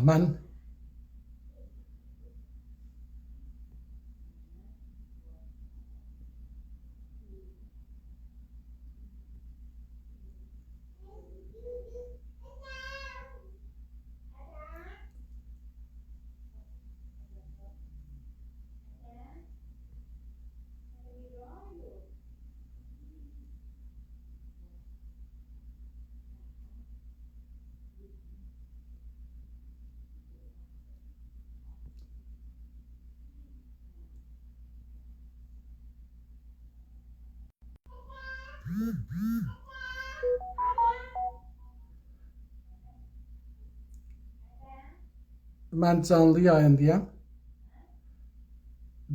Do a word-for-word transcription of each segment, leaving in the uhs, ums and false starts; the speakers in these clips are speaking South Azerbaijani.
من من جانلی یاییندایام.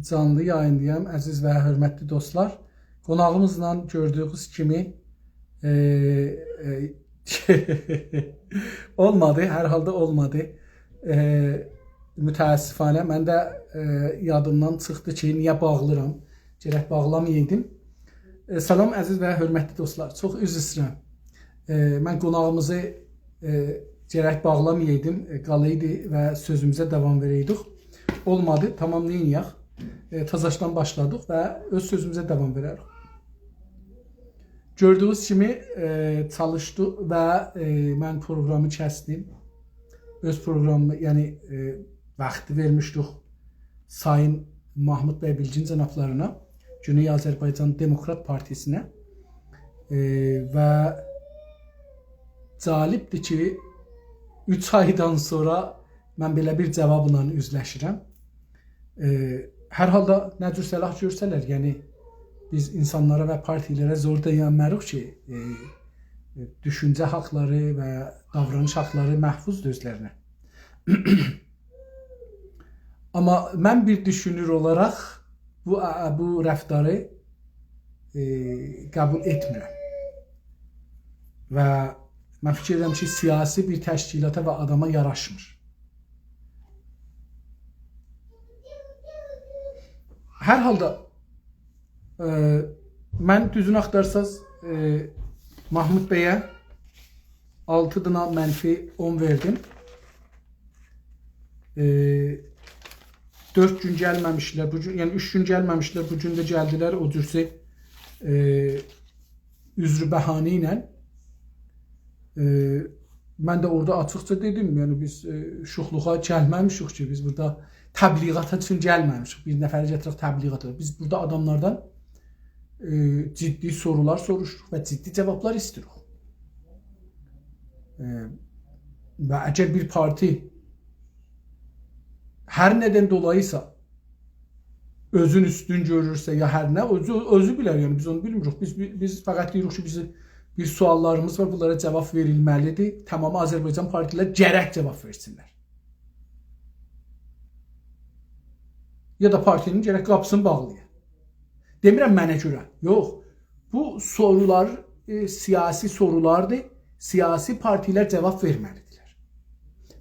جانلی یاییندایام، عزیز و حؤرمتلی دوستلار. قوناغیمیزلا گؤردویونوز کیمی، ائ، ائ، اولمادی، هر حالدا اولمادی. ائ، متأسفانه، من ده، ائ، یادیمدان چیخدی کی، نییه باغلیرام؟ گرک باغلامایایدیم. ائ، سلام، عزیز و حؤرمتلی دوستلار. چوخ عذر ایسته‌ییرم. ائ، من قوناغیمیزی، ائ، گرک باغلامایایدیم، ائ، قالایدی و سؤزوموزه داوام وئره‌یدیک. اولمادی، تامام، نئینیه‌ک؟ ائ، تازاشدان باشلادیق و اؤز سؤزوموزه داوام وئرریک. گؤردویونوز کیمی، ائ، چالیشدی و، ائ، من پروقرامی کسدیم. اؤز پروقرامیمی، یعنی، ائ، واختی وئرمیشدیک سایین محمود بی بیلگین جنابلارینا، گونئی آذربایجان دموکرات پارتیسینه. ائ، و جالبدیر کی، اوچ آیدان سونرا من بئله بیر جاوابلا اوزلشیرم. ائ، هر حالدا نه جور صلاح گؤرسه‌لر، یعنی بیز اینسانلارا و پارتیلره زور دَیمه‌ریک کی، ائ، ائ، دوشونجه حاقلاری و داورانیش حاقلاری محفوظدور اؤزلرینه. آمما من بیر دوشونور اولاراق بو، بو رفتاری، ائ، قبول ائتمیرم. و من فیکیر ائدیرم کی، سیاسی بیر تشکیلاتا و آداما یاراشمیر. هر حالدا، ائ، من، دوزونو آختارساز، ائ، محمود بیه آلتی دانا منفی اون وئردیم. ائ، دؤرد گون گلمه‌میشدیلر، بو گون، یعنی اوچ گون گلمه‌میشدیلر، بو گون ده گلدیلر، او جورسه، ائ، عذر و بهانه ایله. ائ، من ده اورادا آچیقجا دئدیم، یعنی بیز، ائ، شوخلوغا گلمه‌میشیک کی، بیز بورادا تبلیغات اوچون گلمه‌میشیک. بیر نفری گتیرک تبلیغاتا. بیز بورادا آداملاردان، ائ، جدی سورولار سوروشوروق و جدی جاوابلار ایسته‌ییریک. ائ، و اگر بیر پارتی هر ندن دولاییسا اؤزون اوستون گؤرورسه یا هر نه، اؤزو، اؤزو بیلر، یعنی بیز اونو بیلمیریک. بیز، بیز فقط دئییریک کی، بیزی بیر سؤاللاریمیز وار، بونلارا جاواب وئریلمه‌لیدیر. تمامی آذربایجان پارتیلر گرک جاواب وئرسینلر. یا دا پارتی‌نین گرک قاپیسینی باغلایا. دئمیرم منه گؤره، یوخ. بو سورولار، ائ، سیاسی سورولاردیر. سیاسی پارتیلر جاواب وئرمه‌لیدیرلر.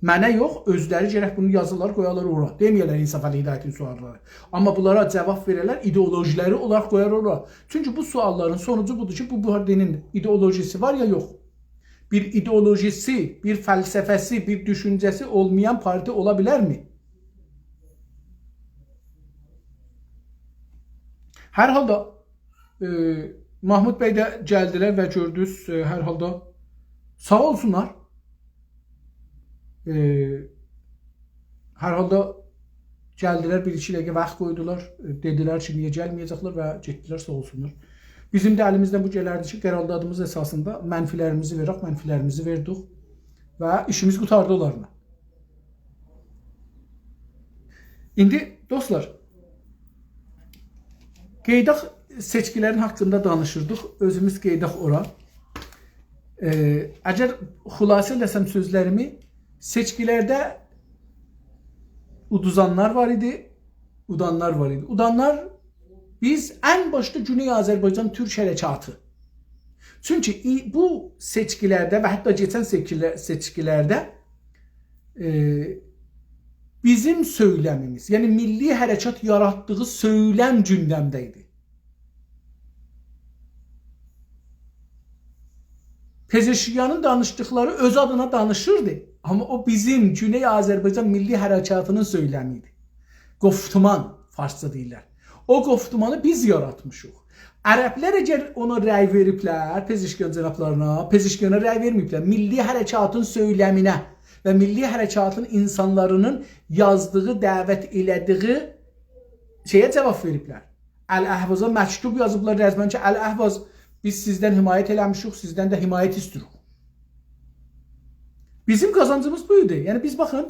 منه یوخ، اؤزلری گرک بونو یازالار، قویالار اورا. دئمه‌یه‌لر انصافعلی هدایتین سؤاللاری. آمما بونلارا جاواب وئره‌لر، ایدئولوژیلری اولار قویار اورا. چونکی بو سؤاللارین سونوجو بودور کی، بو پارتی‌نین ایدئولوژیسی وار یا یوخ؟ بیر ایدئولوژیسی، بیر فلسفه‌سی، بیر دوشونجه‌سی اولمایان پارتی اولا بیلرمی؟ هر حالدا، ائ، محمود بی ده گلدیلر و گؤردونوز، ائ، هر حالدا ساغ اولسونلار. ائ، هر حالدا گلدیلر، بیر ایکی دقیقه واخت قویدولار. ائ، دئدیلر کی، نییه گلمه‌یه‌جکلر و گئتدیلر، ساغ اولسونلار. بیزیم ده الیمیزدن بو گلردی کی، قراردادیمیز اساسیندا منفی‌لریمیزی وئرک، منفی‌لریمیزی وئردیک و ایشیمیز قوتاردی اونلارلا. ایندی، دوستلار، قئییداق، سئچکی‌لرین حاقیندا دانیشیردیق، اؤزوموز قئییداق اورا. ائ، اگر خلاصه ائله‌سم سؤزلریمی، سئچکی‌لرده اودوزانلار وار ایدی، اودانلار وار ایدی. اودانلار، بیز ان باشدا گونئی آذربایجان تورک حرکاتی. چونکی ای-، بو سئچکی‌لرده و حتی کئچن سئچکی‌له-، سئچکی‌لرده، ائ، بیزیم سؤیلمیمیز، یعنی میللی حرکات یاراتدیغی سؤیلم گوندمده ایدی. پزشکیانین دانیشدیقلاری اؤز آدینا دانیشیردی. آمما او بیزیم گونئی آذربایجان میللی حرکاتی‌نین سؤیلمی ایدی. گفتمان فارسجا دئییرلر. او گفتمانی بیز یاراتمیشیق. عربلر اگر اونا رأی وئریبلر، پزشکیان جنابلارینا، پزشکیانا رأی وئرمه‌ییبلر. میللی حرکاتین سؤیلمینه و میللی حرکاتین اینسانلاری‌نین یازدیغی، دعوت ائله‌دیگی شئیه جواب وئریبلر. الاحوازا مکتوب یازیبلار رسماً کی، الاحواز، بیز سیزدن حمایت ائله‌میشیک، سیزدن ده حمایت ایستیریک. بیزیم قازانجیمیز بو ایدی. یعنی بیز، باخین،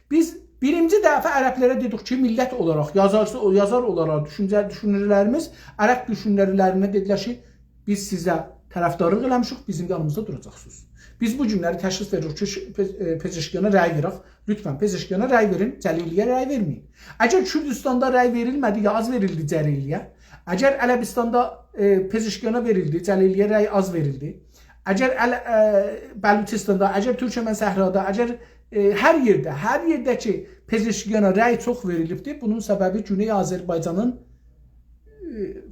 بیز بیرینجی دفعه عربلره دئدیک کی، میللت اولاراق، یازار، یازار اولاراق، دوشونجه، دوشونورلریمیز عرب دوشونورلرینه دئدیلر کی، بیز سیزه طرفدارلیق ائله‌میشیک، بیزیم یانیمیزدا دوراجاقسینیز. بیز بو گونلری تشخیص وئریریک کی، ش-، پز-، ائ، پزشکیانا رأی وئرک. لطفاً پزشکیانا رأی وئرین، جلیلی‌یه رأی وئرمه‌یین. اگر کوردوستاندا رأی وئریلمه‌دی، یا آز وئریلدی جلیلی‌یه، اگر عربیستاندا، ائ، پزشکیانا وئریلدی، جلیلی‌یه رأی آز وئریلدی، اگر ال-، ائ، بلوچیستاندا، اگر تورکمن صحرادا، اگر، ائ، هر یئرده، هر یئرده کی پزشکیانا رأی چوخ وئریلیبدی، بونون سببی گونئی آذربایجانین، ائ،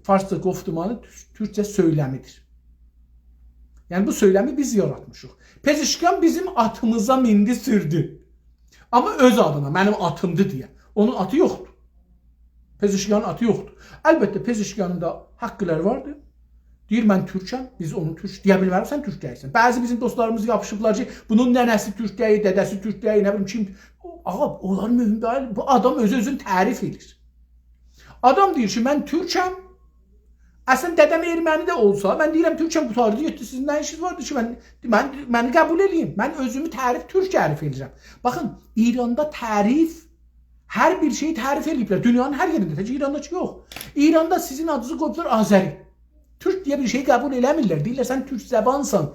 فارسجا گفتمانی، تور-، تورکجه سؤیلمی‌دیر. یعنی بو سؤیلمی بیز یاراتمیشیق. پزشکیان بیزیم آتیمیزا میندی، سوردو. آمما اؤز آدینا، منیم آتیمدیر دئیه. اونون آتی یوخدور. پزشکیانین آتی یوخدور. البته، پزشکیانین دا حاقلاری واردیر. دئییر، «من تورکم»، بیز اونو تورک دئیه بیلمه‌ریک، سن تورک دئییلسن. بعضی بیزیم دوستلاریمیز یاپیشیبلار کی، بونون ننه‌سی تورک دئییل، دده‌سی تورک دئییل، نه بیلیم کیم. آغا، اونلار مهم دئییل. بو آدام اؤزو اؤزونو تعریف ائدیر. آدام دئییر کی، «من تورکم.» اصلاً، دده‌م ارمنی ده اولسا، من دئییرم، «تورکم»، قوتاردی، گئتدی، سیزین نه ایشینیز واردیر کی، من، من، منی قبول ائله‌یین. من اؤزومو تعریف، تورک تعریف ائدیرم. باخین، ایراندا تعریف، هر بیر شئیی تعریف ائله‌ییبلر. دونیانین هر یئرینده، تک ایراندا کی، یوخ. ایراندا سیزین آدینیزی قویوبلار آذری. تورک دئیه بیر شئیی قبول ائله‌میرلر. دئییرلر، «سن تورک زبانسان،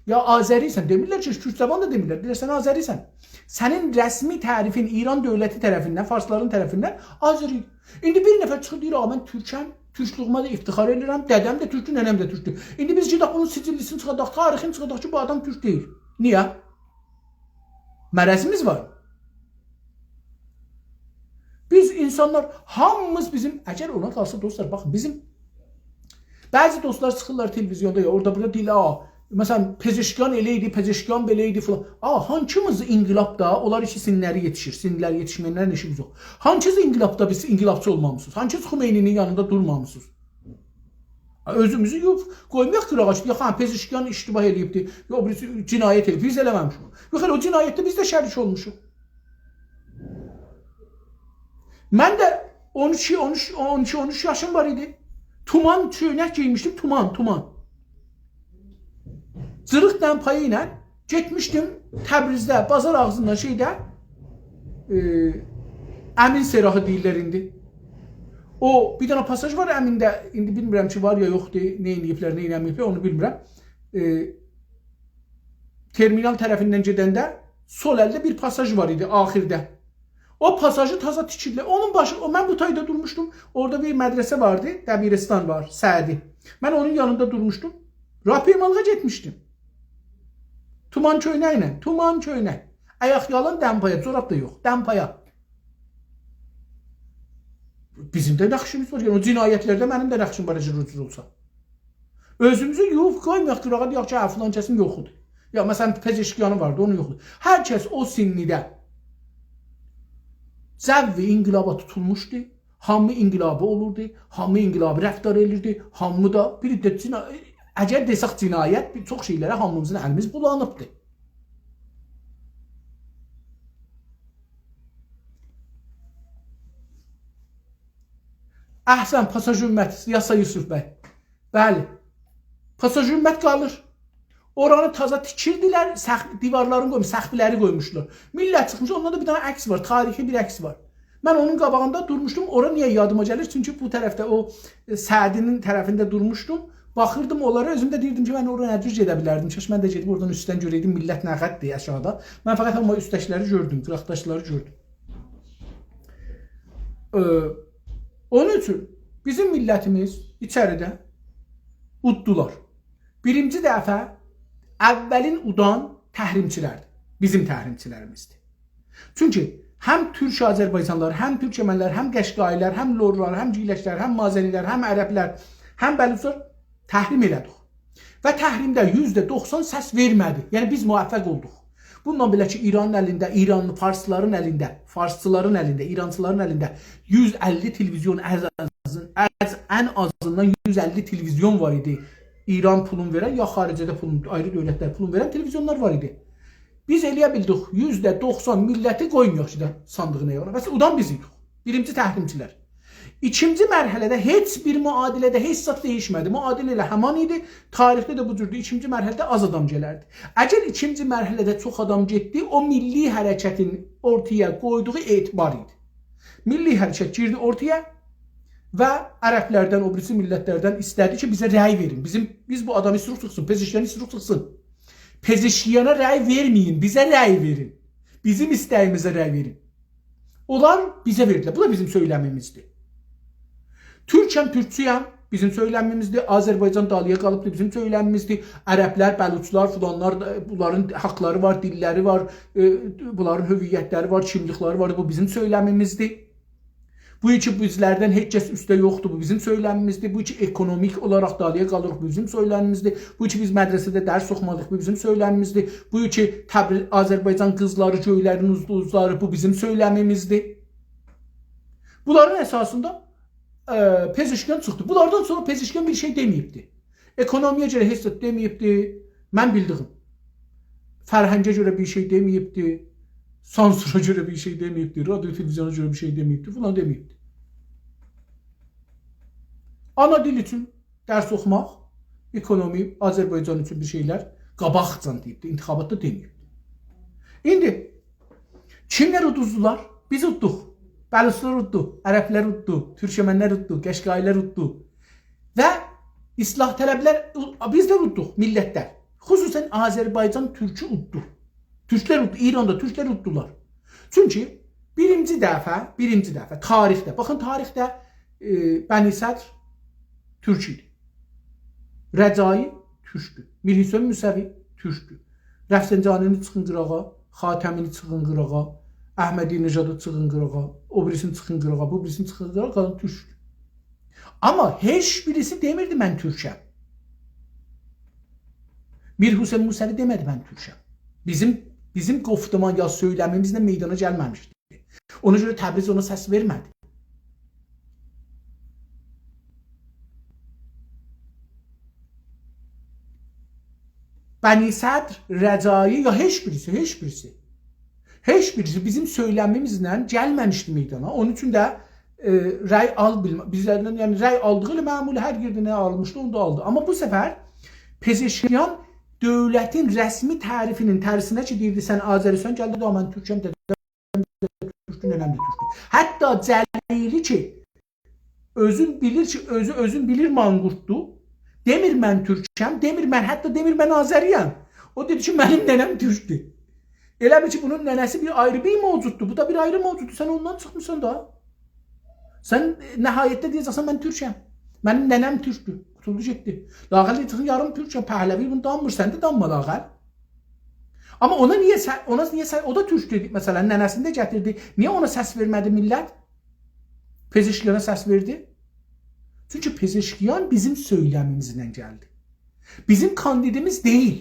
یا آذریسن.» دئمیرلر کی، تورک زبان دا دئمیرلر. دئییرلر، «سن آذریسن.» سنین رسمی تعریفین ایران دؤولتی طرفیندن، فارسلارین طرفیندن آذری. ایندی بیر نفر چیخیر، دئییر، «آغا، من تورکم، تورکلویومه ده افتخار ائدیرم، دده‌م ده تورکدور، ننه‌م ده تورکدور.» ایندی بیز گئدک بونون سجللیسینی چیخارداق، تاریخینی چیخارداق کی، بو آدام تورک دئییل. نییه؟ مرضیمیز وار. بیز اینسانلار، هامیمیز بیزیم، اگر اونا قالسا، دوستلار، باخین، بیزیم بعضی دوستلار چیخیرلار تلویزیوندا، یا اورادا بورادا دئییرلر، «آ، مثلاً، پزشکیان ائله ایدی، پزشکیان بئله ایدی» فلان. آ، هانکیمیز انقلابدا، اونلار کی سینلری یئتیشیر، سینلری یئتیشمه‌ینلرله ایشیمیز یوخ. هانکیز انقلابدا بیز انقلابچی اولمامیسینیز؟ هانکیز خمینی‌نین یانیندا دورمامیسینیز؟ اؤزوموزو یویوب قویمایاق قیراغا کی، یوخ، هه، پزشکیان اشتباه ائله‌ییبدی، یوخ، بیریسی جنایت ائله‌ییب، بیز ائله‌مه‌میشیک. یوخ، ائله او جنایتده بیز ده شریک اولموشوق. من ده اون ایکی، اون اوچ، اون ایکی، اون اوچ یاشیم وار ایدی. تومان کؤینک گئیمیشدیم، تومان، تومان. جیریق دمپایی ایله گئتمیشدیم تبریزده، بازار آغزیندا شئیده، ائ، امین سراحی دئییرلر ایندی. او، بیر دنه پاساژ وار امینده، ایندی بیلمیرم کی، وار یا یوخدور، نه ائله‌ییبلر، نه ائله‌مه‌ییبلر، اونو بیلمیرم. ائ، ترمینال طرفیندن گئدنده سول الده بیر پاساژ وار ایدی آخیرده. او پاساژی تازا تیکیردیلر. اونون باشی، او، من بو تایدا دورموشدوم. اورادا بیر مدرسه واردی، دبیرستان وار، سعدی. من اونون یانیندا دورموشدوم. راهپیمالیغا گئتمیشدیم. تومان کؤینکله، تومان کؤینک. آیاق یالین دمپایا، جوراب دا یوخ، دمپایا. بیزیم ده نقشیمیز وار. یعنی او جنایتلرده منیم ده نقشیم وار، اگر اوجور اولسا. اؤزوموزو یویوب قویمایاق قیراغا، دئیک کی، هه، فلان کسین یوخودور. یا، مثلاً، پزشکیانین واردی، اونون یوخودور. هر کس او سنّیده جو انقلابا توتولموشدو. هامی انقلابی اولوردو، هامی انقلابی رفتار ائدیردی، هامی دا بیر ده جنا-، اگر دئسک جنایت، بیر چوخ شئیلره هامیمیزین الیمیز بولانیبدی. احسن، پاساژ امت، یاسا یوسف بی. بلی. پاساژ امت قالیر. اورانی تازا تیکیردیلر، سقف، دیوارلارینی قویموش، سقفلری قویموشلار. میللت چیخمیش، اوندا دا بیر دنه عکس وار، تاریخی بیر عکس وار. من اونون قاباغیندا دورموشدوم، اورا نییه یادیما گلیر؟ چونکی بو طرفده او، ائ، سعدی‌نین طرفینده دورموشدوم. باخیردیم اونلارا، اؤزوم ده دئییردیم کی، من اورا نه جور گئده بیلردیم؟ کاش من ده گئدیب اورادان اوستدن گؤره‌یدیم، میللت نه قدردیر آشاغیدا. من فقط آمما اوستده‌کیلری گؤردوم، قیراقداکیلاری گؤردوم. ائ، اونون اوچون بیزیم میللتیمیز ایچریده اوددولار. بیرینجی دفعه اولین اودان تحریمچیلردیر. بیزیم تحریمچیلریمیزدیر. چونکی هم تورک آذربایجانلیلار، هم تورکمنلر، هم قشقاییلار، هم لورلار، هم گیلکلر، هم مازنیلر، هم عربلر، هم بلوچلار تحریم ائله‌دیک. و تحریمده یوزده دوخسان سس وئرمه‌دی. یعنی بیز موفق اولدوق. بوندان بئله کی، ایرانین الینده، ایرانلی فارسلارین الینده، فارسچیلارین الینده، ایرانچیلارین الینده یوز اللی تلویزیون، از، از، از، ان آزیندان یوز اللی تلویزیون وار ایدی. ایران پولون وئرن، یا خارجده پولون، آیری دؤولتلر پولون وئرن تلویزیونلار وار ایدی. بیز ائلیه بیلدیک یوزده دوخسان میللتی قویمایاق کی ده صاندیغین ایاغینا. بس اودان بیز ایدیک. بیرینجی تحریمچیلر. ایکینجی مرحله‌ده هئچ بیر معادله‌ده هئچ زاد دییشمه‌دی. معادله ائله همان ایدی. تاریخده ده بو جوردور. ایکینجی مرحله‌ده آز آدام گلردی. اگر ایکینجی مرحله‌ده چوخ آدام گئتدی، او میللی حرکتین اورتایا قویدوغو اعتبار ایدی. میللی حرکت گیردی اورتایا و عربلردن، او بیریسی میللتلردن ایسته‌دی کی، بیزه رأی وئرین. بیزیم، بیز بو آدامی ایستیروخ چیخسین، پزشکیانی ایستیروخ چیخسین. پزشکیانا رأی وئرمه‌یین، بیزه رأی وئرین. بیزیم ایسته‌ییمیزه رأی وئرین. اونلار بیزه وئردیلر. بو دا بیزیم سؤیلمیمیزدیر. تورکم، تورکچویم، بیزیم سؤیلمیمیزدیر. آذربایجان دالییا قالیبدیر، بیزیم سؤیلمیمیزدیر. عربلر، بلوچلار، فلانلار، بونلارین حاقلاری وار، دیللری وار، ائ، بونلارین هویتلری وار، کیملیکلری وار. بو بیزیم سؤیلمیمیزدیر. بو کی بیزلردن هئچ کس اوسته یوخدور، بو بیزیم سؤیلمیمیزدیر. بو کی اکونومیک اولاراق دالییا قالیریق، بو بیزیم سؤیلمیمیزدیر. بو کی بیز مدرسه‌ده درس اوخومادیق، بو بیزیم سؤیلمیمیزدیر. بو کی تبریز، آذربایجان قیزلاری گؤیلرین اوزدو اوزلاری، بو بیزیم سؤیلمیمیزدیر. بونلارین اساسیندا، ائ، پزشکیان چیخدی. بونلاردان سونرا پزشکیان بیر شئی دئمه‌ییبدی. اکونومی‌یه گؤره هئچ زاد دئمه‌ییبدی، من بیلدیگیم. فرهنگه گؤره بیر شئی دئمه‌ییبدی، سانسورا گؤره بیر شئی دئمه‌ییبدی، رادیو تلویزیونا گؤره بیر شئی دئمه‌ییبدی، فلان دئمه‌ییبدی. آنا دیل اوچون درس اوخوماق، اکونومی، آذربایجان اوچون بیر شئیلر قاباقجان دئییبدی، انتخاباتدا دئمه‌ییبدی. ایندی کیملر اودوزدولار؟ بیز اوددوق. بلوچلار اوددو، عربلر اوددو، تورکمنلر اوددو، قشقاییلار اوددو. و اصلاح‌طلبلر، بیز ده اوددوق، میللتلر. خصوصاً آذربایجان تورکو اوددو. تورکلر اوددو، ایراندا تورکلر اوددولار. چونکی بیرینجی دفعه، بیرینجی دفعه تاریخده، باخین تاریخده، ائ، بنی صدر تورک ایدی. رجایی تورکدور. میر حسین موسوی تورکدور. رفسنجانی‌نی چیخین قیراغا، خاتمی‌نی چیخین قیراغا، احمدی‌نژادی چیخین قیراغا، او بیریسینی چیخین قیراغا، بو بیریسینی چیخین قیراغا، قالان تورکدور. آمما هئچ بیریسی دئمیردی: «من تورکم.» میر حسین موسوی دئمه‌دی: «من تورکم.» بیزیم، بیزیم گفتمان یا سؤیلمیمیزله میدانا گلمه‌میشدی. اونا گؤره تبریز اونا سس وئرمه‌دی. بنی صدر، رجایی یا هئچ بیریسی، هئچ بیریسی. هئچ بیریسی بیزیم سؤیلمیمیزله گلمه‌میشدی میدانا. اونون اوچون ده، ائ، رأی آل بیلمه-، بیزلردن، یعنی رأی آلدیغی ائله معمولی، هر یئرده نه آلمیشدی، اونو دا آلدی. آمما بو سفر پزشکیان دؤولتین رسمی تعریفینین ترسینه کی، دئییردی: «سن آذری‌سن»، گلدی: «دا من تورکم»، دئدی: «تورکدور، ننه‌م ده تورکدور.» حتی جلیلی کی، اؤزون بیلیر کی، اؤزو اؤزون بیلیر مانقورتدور، دئمیر: «من تورکم»، دئمیر: «من»، حتی دئمیر: «من آذری‌یم.» او دئدی کی، «منیم ننه‌م تورکدور.» ائله بیل کی، بونون ننه‌سی بیر آیری بیر موجوددور، بو دا بیر آیری موجوددور. سن اوندان چیخمیسان دا. سن، ائ، نهایتده دئیه‌جکسن: «من تورکم. منیم ننه‌م تورکدور.» قوتولدو گئتدی. لااقل دئیه‌جکسن: «یاریم تورکم، پهلوی»، بونو دانمیرسان دا، دانما لااقل. آمما اونا نییه سه-، اونا نییه سه-، او دا تورکدور، مثلا، ننه‌سینی ده گتیردی. نییه اونا سس وئرمه‌دی میللت؟ پزشکیانا سس وئردی. چونکی پزشکیان بیزیم سؤیلمیمیزله گلدی. بیزیم کاندیدیمیز دئییل.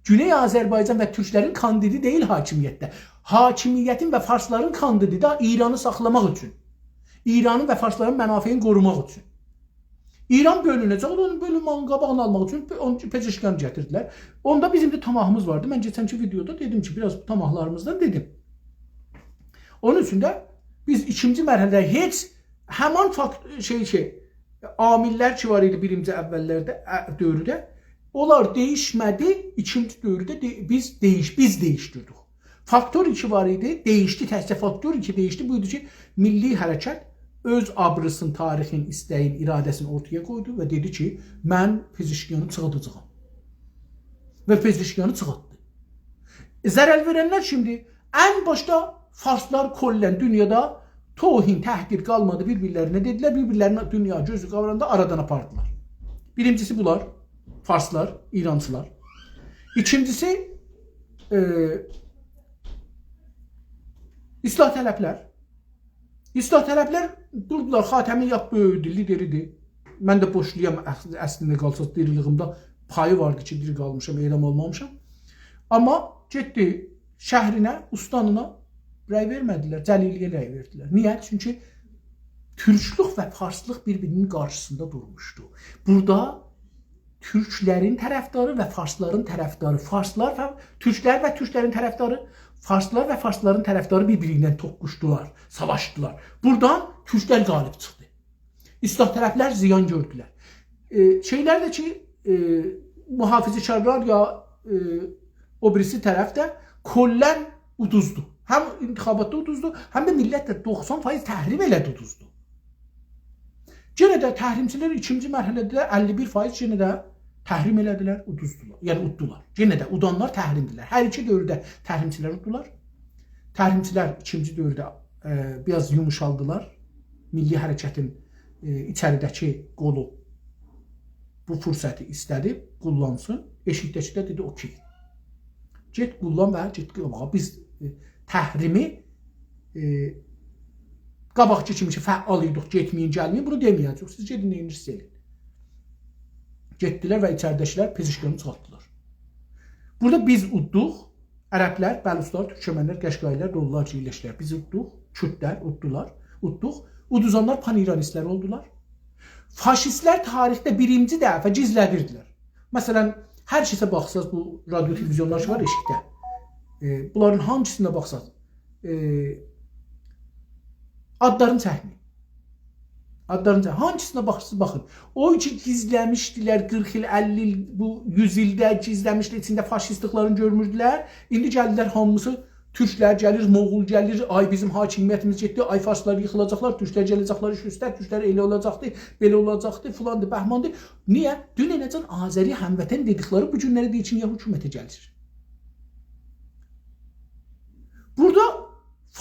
گونئی آذربایجان و تورکلرین کاندیدی دئییل حاکمیتده. حاکمیتین و فارسلارین کاندیدی ده ایرانی ساخلاماق اوچون. ایرانین و فارسلارین منافعینی قوروماق اوچون. ایران بؤلونه‌جک، اونون بؤلونمه‌یینین قاباغینی آلماق اوچون پ-، اونون اوچون پزشکیانی گتیردیلر. اوندا بیزیم ده طمعیمیز واردی. من کئچنکی ویدئودا دئدیم کی، بیر آز طمعلاریمیزدان دئدیم. اونون اوچون ده بیز ایکینجی مرحله‌ده هئچ همان فاکت، شئی کی، عامل‌لر کی وار ایدی بیرینجی اوللرده، ا، دؤورده، اونلار دییشمه‌دی، ایکینجی دؤورده دئ-، بیز دییش-، بیز دییشدیردیک. فاکتور کی وار ایدی، دییشدی، تکجه فاکتور کی دییشدی، بو ایدی کی، میللی حرکت اؤز آبریسین، تاریخین، ایسته‌یین، اراده‌سینی اورتایا قویدو و دئدی کی، «من پزشکیانی چیخاداجاغام.» و پزشکیانی چیخارتدی. ضرر وئرنلر کیمدیر؟ ان باشدا فارسلار کلاً دونیادا توهین، تحقیر قالمادی بیر-بیرلرینه، دئدیلر، بیر-بیرلرینی دونیا گؤزو قاباغیندا آرادان آپاردیلار. بیرینجیسی بونلار، فارسلار، ایرانچیلار. ایکینجیسی، ائ، اصلاح‌طلبلر. اصلاح‌طلبلر دوردولار، خاتمی لاپ بؤیوک ایدی، لیدر ایدی. من ده بوشلویام، اص-، اصلینده قالسا دیریلیگیمده پایی واردی کی، دیری قالمیشام، اعدام اولمامیشام. آمما گئتدی شهرینه، اوستانینا رأی وئرمه‌دیلر، جلیلی‌یه رأی وئردیلر. نییه؟ چونکی تورکلوک و فارسلیق بیر-بیری‌نین قارشیسیندا دورموشدو. بورادا تورکلرین طرفداری و فارسلارین طرفداری، فارسلار و تورکلر و تورکلرین طرفداری، فارسلار و فارسلارین طرفداری بیر-بیری ایله توققوشدولار، ساواشدیلار. بورادان تورکلر غالب چیخدی. اصلاح‌طلب‌لر زیان گؤردولر. ائ، شئیلر ده کی، ائ، محافظه‌کارلار یا، ائ، او بیریسی طرف ده کلاً اودوزدو. هم انتخاباتدا اودوزدو، هم ده میللت ده دوخسان فایز تحریم ائله‌دی، اودوزدو. یئنه ده تحریمچی‌لر ایکینجی مرحله‌ده اللی بیر فایز یئنه ده تحریم ائله‌دیلر، اودوزدولار. یعنی اوددولار. یئنه ده اودانلار تحریمدیلر. هر ایکی دؤورده تحریمچی‌لر اوددولار. تحریمچی‌لر ایکینجی دؤورده، ائ، بیر آز یوموشالدیلار. میللی حرکتین، ائ، ایچریده‌کی قولو بو فرصتی ایسته‌دی، قوللانسین. ائشیکده‌کی ده دئدی: «اوکئی. گئت قوللان و گئت قاباغا. بیز، ائ، تحریمی، ائ، قاباقکی کیمی کی، فعال ایدیک، گئتمه‌یین، گلمه‌یین، بونو دئمه‌یه‌جه‌ییک. سیز گئدین، نه ائدیرسینیز ائله‌یین.» گئتدیلر و ایچریده‌کی‌لر پزشکیانی چیخارتدیلار. بورادا بیز اوددوق، عرب‌لر، بلوچلار، تورکمن‌لر، قشقایی‌لار، لورلار، گیلک‌لر، بیز اوددوق، کوردلر اوددولار، اوددوق. اودوزانلار پان‌ایرانیست‌لر اولدولار. فاشیست‌لر تاریخده بیرینجی دفعه گیزله‌دیردیلر. مثلاً، هر کسه باخساز، بو رادیو، تلویزیونلار کی وار ائشیکده، ائ، بونلارین هانسینا باخساز، ائ، آدلارینی چکمه‌یین. آدلارینی چک-، هانسینا باخیرسینیز، باخین. او کی گیزله‌میشدیلر قیرخ ایل، اللی ایل، بو یوز ایلده گیزله‌میشدیلر، ایچینده فاشیستلیک‌لرینی گؤرموردولر. ایندی گلدیلر هامیسی، تورکلر گلیر، موغول گلیر، آی بیزیم حاکمیتیمیز گئتدی، آی فارسلار ییخیلاجاقلار، تورکلر گله‌جکلر ایش اوسته، تورکلر ائله اولاجاقدی، بئله اولاجاقدی، فلاندی، بهماندی. نییه؟ دوننه‌جن آذری هموطن دئدیکلری بو گونلری دئییر کی، نییه حکومته گلیر؟ بورادا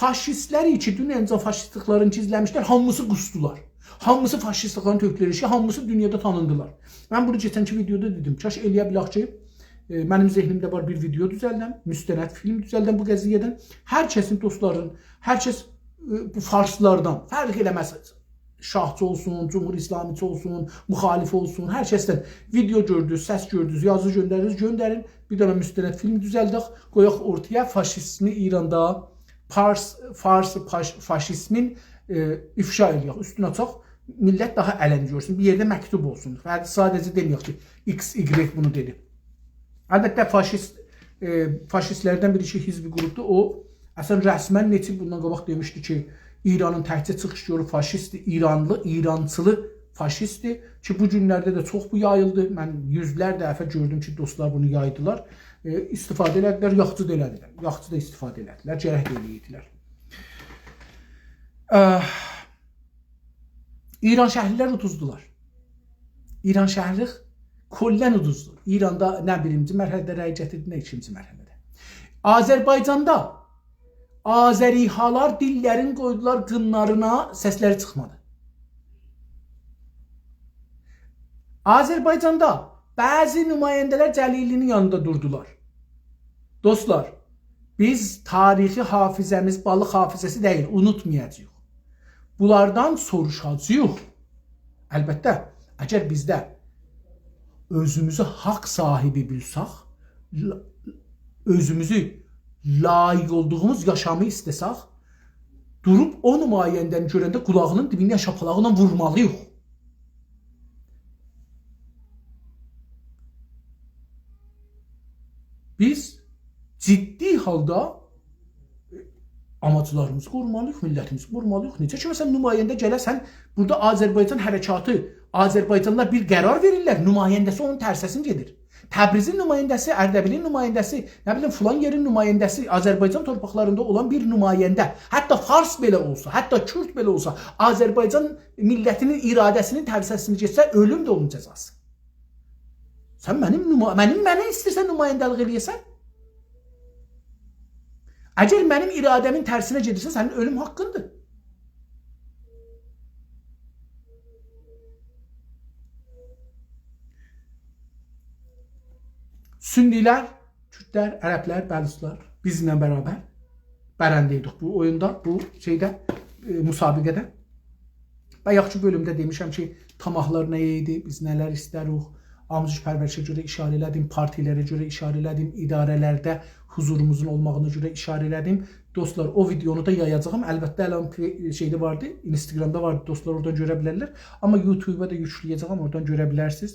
فاشیست‌لر کی دوننه‌جن فاشیستلیک‌لرینی گیزله‌میشلر، هامیسی قوسدولار. هامیسی فاشیستلیک‌لرینی تؤکدولر ائشییه، هامیسی دونیادا تانیندیلار. من بونو کئچنکی ویدئودا دئدیم. کاش ائلیه بیلک کی، ائ، منیم ذهنیمده وار، بیر ویدئو دوزلدم، مستند فیلم دوزلدم بو قضیه‌دن. هر کسین، دوستلارین، هر کس، ائ، بو فارسلاردان، فرق ائله‌مز، شاهچی اولسون، جمهوری اسلامی‌چی اولسون، مخالف اولسون، هر کسدن ویدئو گؤردونوز، سس گؤردونوز، یازی گؤندردینیز، گؤندرین. بیر دنه مستند فیلم دوزلدک، قویاق اورتایا، فاشیزمی ایراندا، فارس، فارس فاش-، فاشیزمین، ائ، افشا ائلیک، اوستونو آچاق، میللت داها علنی گؤرسون. بیر یئرده مکتوب اولسون. فقط ساده‌جه دئمه‌یک کی، ایکس، ایگرک بونو دئدی. البته، فاشیست، ائ، فاشیست‌لردن بیری کی، حزبی قروپدور. او، اصلاً، رسماً نئچه ایل بوندان قاباق دئمیشدی کی، ایرانین تکجه چیخیش یولو فاشیستدیر، ایرانلی، ایرانچیلی فاشیستدیر کی، بو گونلرده ده چوخ بو یاییلدی. من یوزلر دفعه گؤردوم کی، دوستلار بونو یایدیلار. ائ، استفاده ائله‌دیلر، یاخشی دا ائله‌دیلر. یاخشی دا استفاده ائله‌دیلر، گرک ده ائله‌یه‌یدیلر. اه، ایرانشهرلی‌لر اودوزدولار. ایرانشهرلیک کلاً اودوزدو. ایراندا نه بیرینجی مرحله‌ده رأی گتیردی، نه ایکینجی مرحله‌ده. آذربایجاندا آذری‌هالار دیللرینی قویدولار قینلارینا، سسلری چیخمادی. آذربایجاندا بعضی نماینده‌لر جلیلی‌نین یانیندا دوردولار. دوستلار، بیز تاریخی حافظه‌میز بالیق حافظه‌سی دئییل، اونوتمایاجاغیق. بونلاردان سوروشاجاغیق. البته، اگر بیز ده اؤزوموزو حاق صاحیبی بیلسک، ل-، اؤزوموزو لایق اولدوغوموز یاشامی ایسته‌سک، دوروب او نماینده‌نی گؤرنده قولاغینین دیبینه شاپالاقلا وورمالی‌ییق. بیز جدی حالدا آماجلاریمیزی قورومالی‌ییق، میللتیمیزی قورومالی‌ییق. نئجه کی، مثلاً، نماینده گله، سن بورادا آذربایجان حرکاتی، آذربایجانلیلار بیر قرار وئریرلر، نماینده‌سی اونون ترسه‌سینی گئدیر. تبریزین نماینده‌سی، اردبیلین نماینده‌سی، نه بیلیم، فلان یئرین نماینده‌سی، آذربایجان تورپاقلاریندا اولان بیر نماینده، حتی فارس بئله اولسا، حتی کورد بئله اولسا، آذربایجان میللتی‌نین اراده‌سی‌نین ترسه‌سینی گئتسه، اؤلوم ده اونون جزاسی. سن منیم نما-، منیم، منه ایسته‌ییرسن نماینده‌لیک ائله‌یه‌سن؟ اگر منیم اراده‌مین ترسینه گئدیرسن، سنین اؤلوم حاققیندیر. سنی‌لر، کوردلر، عرب‌لر، بلوچلار بیزیمله برابر برنده ایدیک بو اویوندا، بو شئیده، ائ، مسابقه‌ده. بایاقکی بؤلومده دئمیشم کی، طمعلار نه ایدی، بیز نه‌لر ایسته‌ریک، آموزش پرورشه گؤره ایشاره ائله‌دیم، پارتی‌لره گؤره ایشاره ائله‌دیم، اداره‌لرده حضوروموزون اولماغینا گؤره ایشاره ائله‌دیم. دوستلار، او ویدئونو دا یایاجاغام. البته، الان پی-، شئیده واردی، اینستاگرامدا واردی، دوستلار اورادان گؤره بیلرلر. آمما یوتیوبا دا یوکله‌یه‌جه‌یم، اورادان گؤره بیلرسینیز.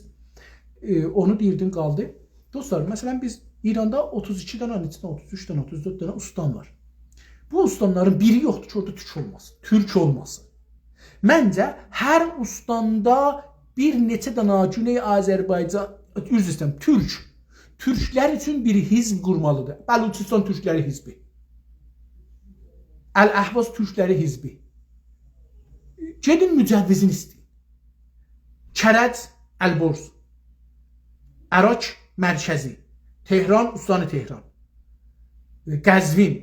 ائ، اونو دئییردیم، قالدی. دوستلار، مثلا، بیز ایراندا اوتوز ایکی دنه، نئچه دنه، اوتوز اوچ دنه، اوتوز دؤرد دنه استان وار. بو استانلارین بیری یوخدور کی، اورادا تورک اولماسین، تورک اولماسین. منجه، هر استاندا بیر نئچه دنه گونئی آذربایجان، عذر ایسته‌ییرم، تورک، تورکلر اوچون بیر حزب قورمالیدیر. بلوچستان تورکلری حزبی، الاحواز تورکلری حزبی. گئدین مجوزینی ایسته‌یین. کرج، البرز، اراک مرکزی، تهران، استان تهران، قزوین،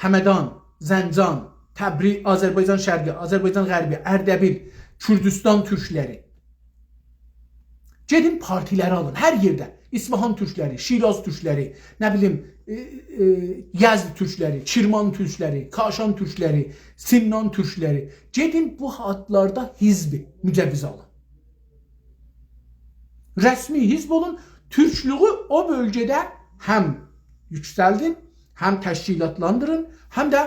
همدان، زنجان، تبریز، آذربایجان شرقی، آذربایجان غربی، اردبیل، کوردوستان تورکلری. گئدین پارتی‌لری آلین، هر یئرده. اصفهان تورکلری، شیراز تورکلری، نه بیلیم، ائ، ائ، یزد تورکلری، کرمان تورکلری، کاشان تورکلری، سمنان تورکلری. گئدین بو آدلاردا حزب مجوز آلین. رسمی حزب اولون، تورکلویو او بؤلگه‌ده هم یوکسلدین، هم تشکیلاتلاندیرین، هم ده،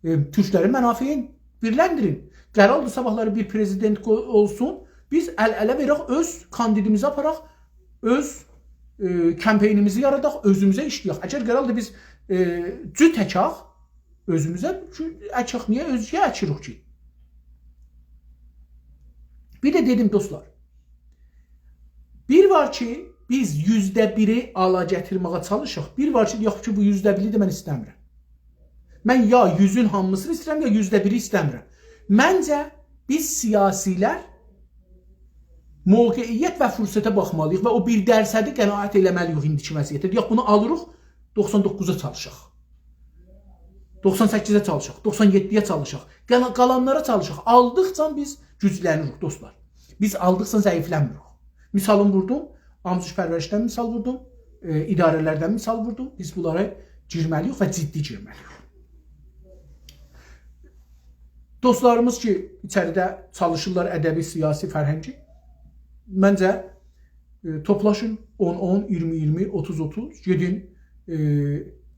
ائ، تورکلرین منافعین بیرلندیرین. قراردیر صاباحلاری بیر پرزیدنت قوی-، اولسون، بیز ال-اله وئرک، اؤز کاندیدیمیزی آپاراق، اؤز، ائ، کمپینیمیزی یاراداق، اؤزوموزه ایشله‌یک. اگر قراردیر بیز، ائ، جوت اکک، اؤزوموزه چو-، اکک، نییه اؤزگه‌یه اکیریک کی؟ بیر ده دئدیم، دوستلار، بیر وار کی، بیز یوزده بیری آلا گتیرمه‌یه چالیشاق، بیر وار کی، یوخ کی، بو یوزده بیری ده من ایسته‌میرم. من یا یوزون هامیسینی ایسته‌ییرم، یا یوزده بیری ایسته‌میرم. منجه، بیز سیاسی‌لر موقعیت و فرصته باخمالی‌ییق و او بیر درصدی قناعت ائله‌مه‌لی‌ییک ایندیکی وضعیتده. دئیک، بونو آلیریق، دوخسان دوققوزا چالیشاق. دوخسان سککیزه چالیشاق، دوخسان یئددی‌یه چالیشاق، قالا-، قالانلارا چالیشاق. آلدیقجا بیز گوجله‌نیریک، دوستلار. بیز آلدیقجا ضعیفلنمیریک. مثالین ووردوم، آموزش پرورشدن مثال ووردوم، ائ، اداره‌لردن مثال ووردوم. بیز بونلارا گیرمه‌لی‌ییک و جدی گیرمه‌لی‌ییک. دوستلاریمیز کی، ایچریده چالیشیرلار، ادبی، سیاسی، فرهنگی، منجه، ائ، توپلاشین، اون اون، اییرمی اییرمی، اوتوز اوتوز، گئدین، ائ،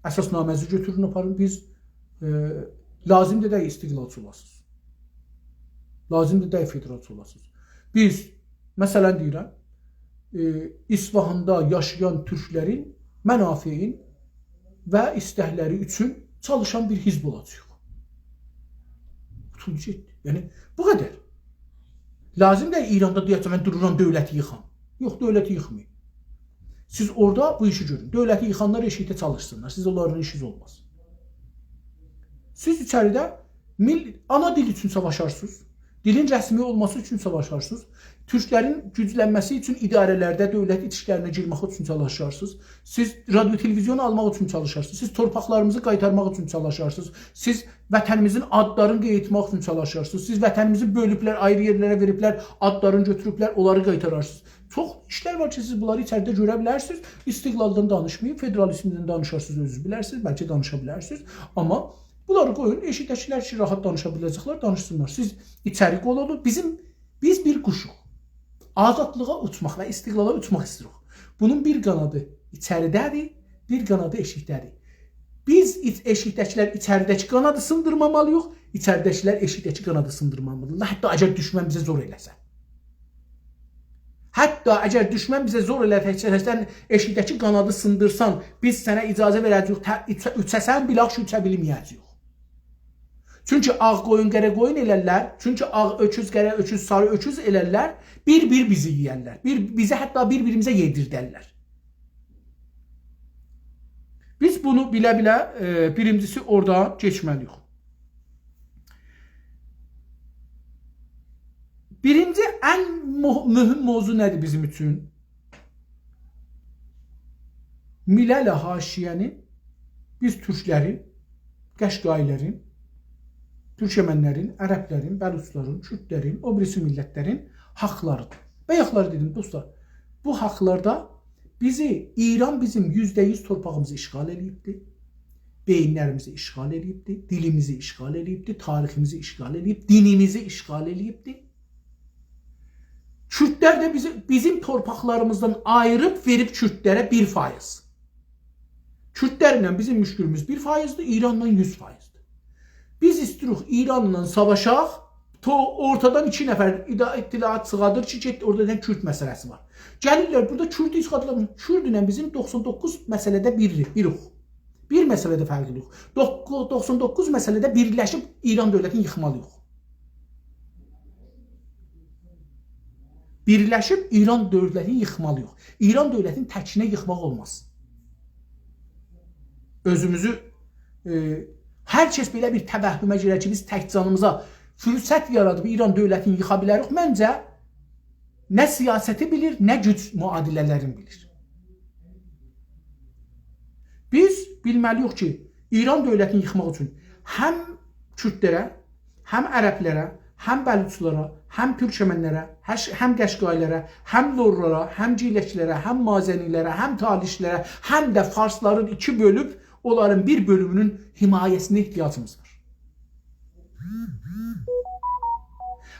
اساسنامه‌زی گؤتورون، آپارین. بیز، ائ، لازیم دا دئییل استقلالچی اولاسینیز. لازیم دا دئییل فدرالچی اولاسینیز. بیز، مثلا دئییرم، ائ، اصفهاندا یاشایان تورکلرین منافعین و ایستکلری اوچون چالیشان بیر حزب اولاجاغیق. قوتولدو گئتدی. یعنی، بو قدر. لازیم دئییل ایراندا دئیک کی، من دورورام دؤولتی ییخام. یوخ، دؤولتی ییخمایین. سیز اورادا بو ایشی گؤرون. دؤولتی ییخانلار ائشیکده چالیشسینلار. سیز اونلارلا ایشینیز اولماز. سیز ایچریده میل-، آنا دیل اوچون ساواشارسینیز. دیلین رسمی اولماسی اوچون ساواشارسینیز. تورکلرین گوجلنمه‌سی اوچون اداره‌لرده، دؤولت ایشلرینه گیرمک اوچون چالیشارسینیز. سیز رادیو تلویزیون آلماق اوچون چالیشارسینیز. سیز تورپاقلاریمیزی قایتارماق اوچون چالیشارسینیز. سیز وطنیمیزین آدلارینی قایتارماق اوچون چالیشارسینیز. سیز وطنیمیزی بؤلوبلر، آیری یئرلره وئریبلر، آدلارینی گؤتوروبلر، اونلاری قایتارارسینیز. چوخ ایشلر وار کی، سیز بونلاری ایچریده گؤره بیلرسینیز. استقلالدان دانیشمایین، فدرالیزمدن دانیشارسینیز، اؤزونوز بیلرسینیز، بلکه دانیشا بیلرسینیز. آمما بونلاری قویون، ائشیکده‌کیلر کی، راحت دانیشا بیله‌جکلر، دانیشسینلار. سیز ایچری قول اولون. بیزیم، بیز بیر قوشوق. آزادلیغا اوچماق و استقلالا اوچماق ایسته‌ییریک. بونون بیر قانادی ایچریده‌دیر، بیر قانادی ائشیکده‌دیر. بیز ایچ-، ائشیکده‌کیلر ایچریده‌کی قانادی سیندیرمامالی‌ییق، ایچریده‌کیلر ائشیکده‌کی قانادی سیندیرمامالی‌دیرلار. حتی اگر دوشمن بیزه زور ائله‌سه. حتی اگر دوشمن بیزه زور ائله‌سه، سن ائشیکده‌کی قانادی سیندیرسان، بیز سنه اجازه وئره‌جه‌ییک، ته-، اوچه-، اوچه‌سن، بیلاخ کی، اوچه بیلمه‌یه‌جه‌ییک. چونکی آغ قویون قره قویون ائلرلر، چونکی آغ اؤکوز قره اؤکوز ساری اؤکوز ائلرلر، بیر-بیر بیزی یئیرلر. بیر، بیزی حتی بیر-بیریمیزه یئدیردرلر. بیز بونو بیله-بیله، ائ، بیرینجیسی اورادا کئچمه‌لی‌ییک. بیرینجی ان مه-، مهم موضوع نه‌دیر بیزیم اوچون؟ ملل حاشیه‌نین، بیز تورکلرین، قشقایی‌لرین، تورکمنلرین، عربلرین، بلوچلارین، کوردلرین، او بیریسی میللتلرین حاقلاریدیر. بایاقلاری دئدیم، دوستلار، بو حاقلاردا بیزی، ایران بیزیم یوزده یوز تورپاغیمیزی اشغال ائله‌ییبدی. بئیینلریمیزی اشغال ائله‌ییبدی، دیلیمیزی اشغال ائله‌ییبدی، تاریخیمیزی اشغال ائله‌ییب، دینیمیزی اشغال ائله‌ییبدی. کوردلر ده بیزی، بیزیم تورپاقلاریمیزدان آییریب وئریب کوردلره بیر فایز. کوردلرله بیزیم مشکلیمیز بیر فایزدیر، ایرانلا یوز فایزدیر. بیز ایستیروخ ایرانلا ساواشاق، تو-، اورتادان ایکی نفر ادا-، اطلاعات چیخادیر کی، گئت اورادا نه کورد مسئله‌سی وار. گلیرلر بورادا کوردو ایسقاتلامیر. کوردله بیزیم دوخسان دوققوز مسئله‌ده بیردیر، بیروخ. بیر مسئله‌ده فرقلی‌یوخ. دوققو-، دوخسان دوققوز مسئله‌ده بیرلشیب ایران دؤولتینی ییخمالی‌ییق. بیرلشیب ایران دؤولتینی ییخمالی‌ییق. ایران دؤولتینی تکینه ییخماق اولماز. اؤزوموزو، ائ، هر کس بئله بیر توهمه گیرر کی، بیز تک جانیمیزا فرصت یارادیب ایران دؤولتینی ییخا بیلریک. منجه، نه سیاستی بیلیر، نه گوج معادله‌لرینی بیلیر. بیز بیلمه‌لی‌ییک کی، ایران دؤولتینی ییخماق اوچون هم کوردلره، هم عربلره، هم بلوچلارا، هم تورکمنلره، هش-، هم قشقایلارا، هم لورلارا، هم گیلکلره، هم مازنیلره، هم تالیشلره، هم ده فارسلارین ایکی بؤلوب اونلارین بیر بؤلومونون حمایه‌سینه احتیاجیمیز وار.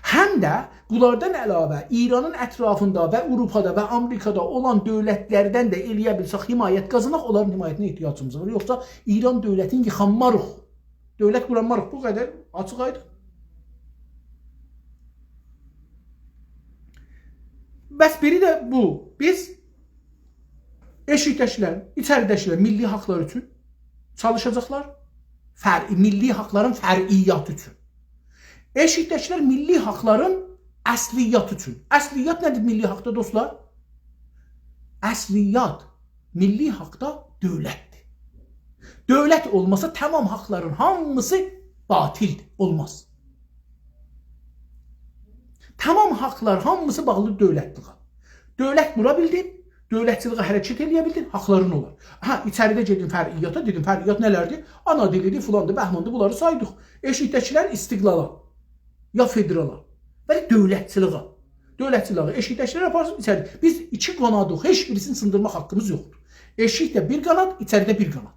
هم ده بونلاردان علاوه ایرانین اطرافیندا و آوروپادا و آمریکادا اولان دؤولتلردن ده ائلیه بیلسک حمایت قازاناق، اونلارین حمایتینه احتیاجیمیز وار. یوخسا ایران دؤولتینی ییخانماریق. دؤولت قورانماریق. بو قدر آچیق آیدین. بس بیری ده بو. بیز ائشیکده‌کیلر، ایچریده‌کیلر میللی حاقلار اوچون چالیشاجاقلار. فرع-، میللی حاقلارین فرعیاتی اوچون. ائشیکده‌کیلر میللی حاقلارین اصلیاتی اوچون. اصلیات نه‌دیر میللی حاقدا، دوستلار؟ اصلیات میللی حاقدا دؤولتدیر. دؤولت اولماسا تمام حاقلارین هامیسی باطلدیر، اولماز. تمام حاقلار هامیسی باغلی دؤولتلیگه. دؤولت قورا بیلدین، دؤولتچیلیگه حرکت ائلیه بیلدین، حاقلارین اولار. هه، ایچریده گئدین فرعیاتا، دئدین فرعیات نه‌لردیر؟ آنا دیلیدیر، فلاندیر، بهماندیر، بونلاری سایدیق. ائشیکده‌کیلر استقلالا، یا فدرالا، ولی دؤولتچیلیگه. دؤولتچیلیگه، ائشیکده‌کیلر آپارسین ایچری. بیز ایکی قانادیق، هئچ بیریسینی سیندیرماق حاققیمیز یوخدور. ائشیکده بیر قاناد، ایچریده بیر قاناد.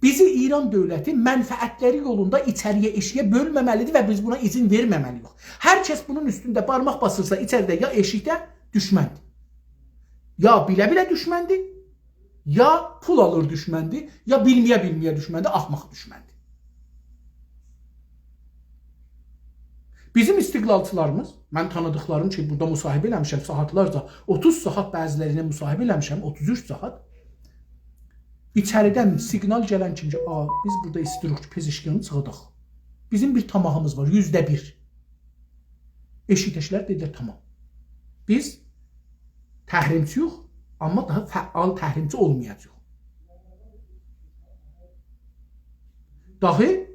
بیزی ایران دؤولتی منفعتلری یولوندا ایچری‌یه، ائشییه بؤلمه‌مه‌لیدیر و بیز بونا اذن وئرمه‌مه‌لی‌ییک. هر کس بونون اوستونده بارماق باسیرسا، ایچریده یا ائشیکده، دوشمندیر. یا بیله-بیله دوشمندیر، یا پول آلیر دوشمندیر، یا بیلمه‌یه-بیلمه‌یه دوشمندیر، احمق دوشمندیر. بیزیم استقلالچیلاریمیز، من تانیدیقلاریم کی، بورادا مصاحبه ائله‌میشم، ساعاتلارجا، اوتوز ساعات بعضیلری ایله مصاحبه ائله‌میشم، اوتوز اوچ ساعات. ایچریدن سیگنال گلن کیمی کی، «آ، بیز بورادا ایسته‌ییریک کی، پزشکیانی چیخاداق.» بیزیم بیر طمعیمیز وار، یوزده بیر. ائشیکده‌کیلر دئدیلر، «تامام. بیز تحریمچی‌یوخ، آمما داها فعال تحریمچی اولمایاجاغیق.» داهی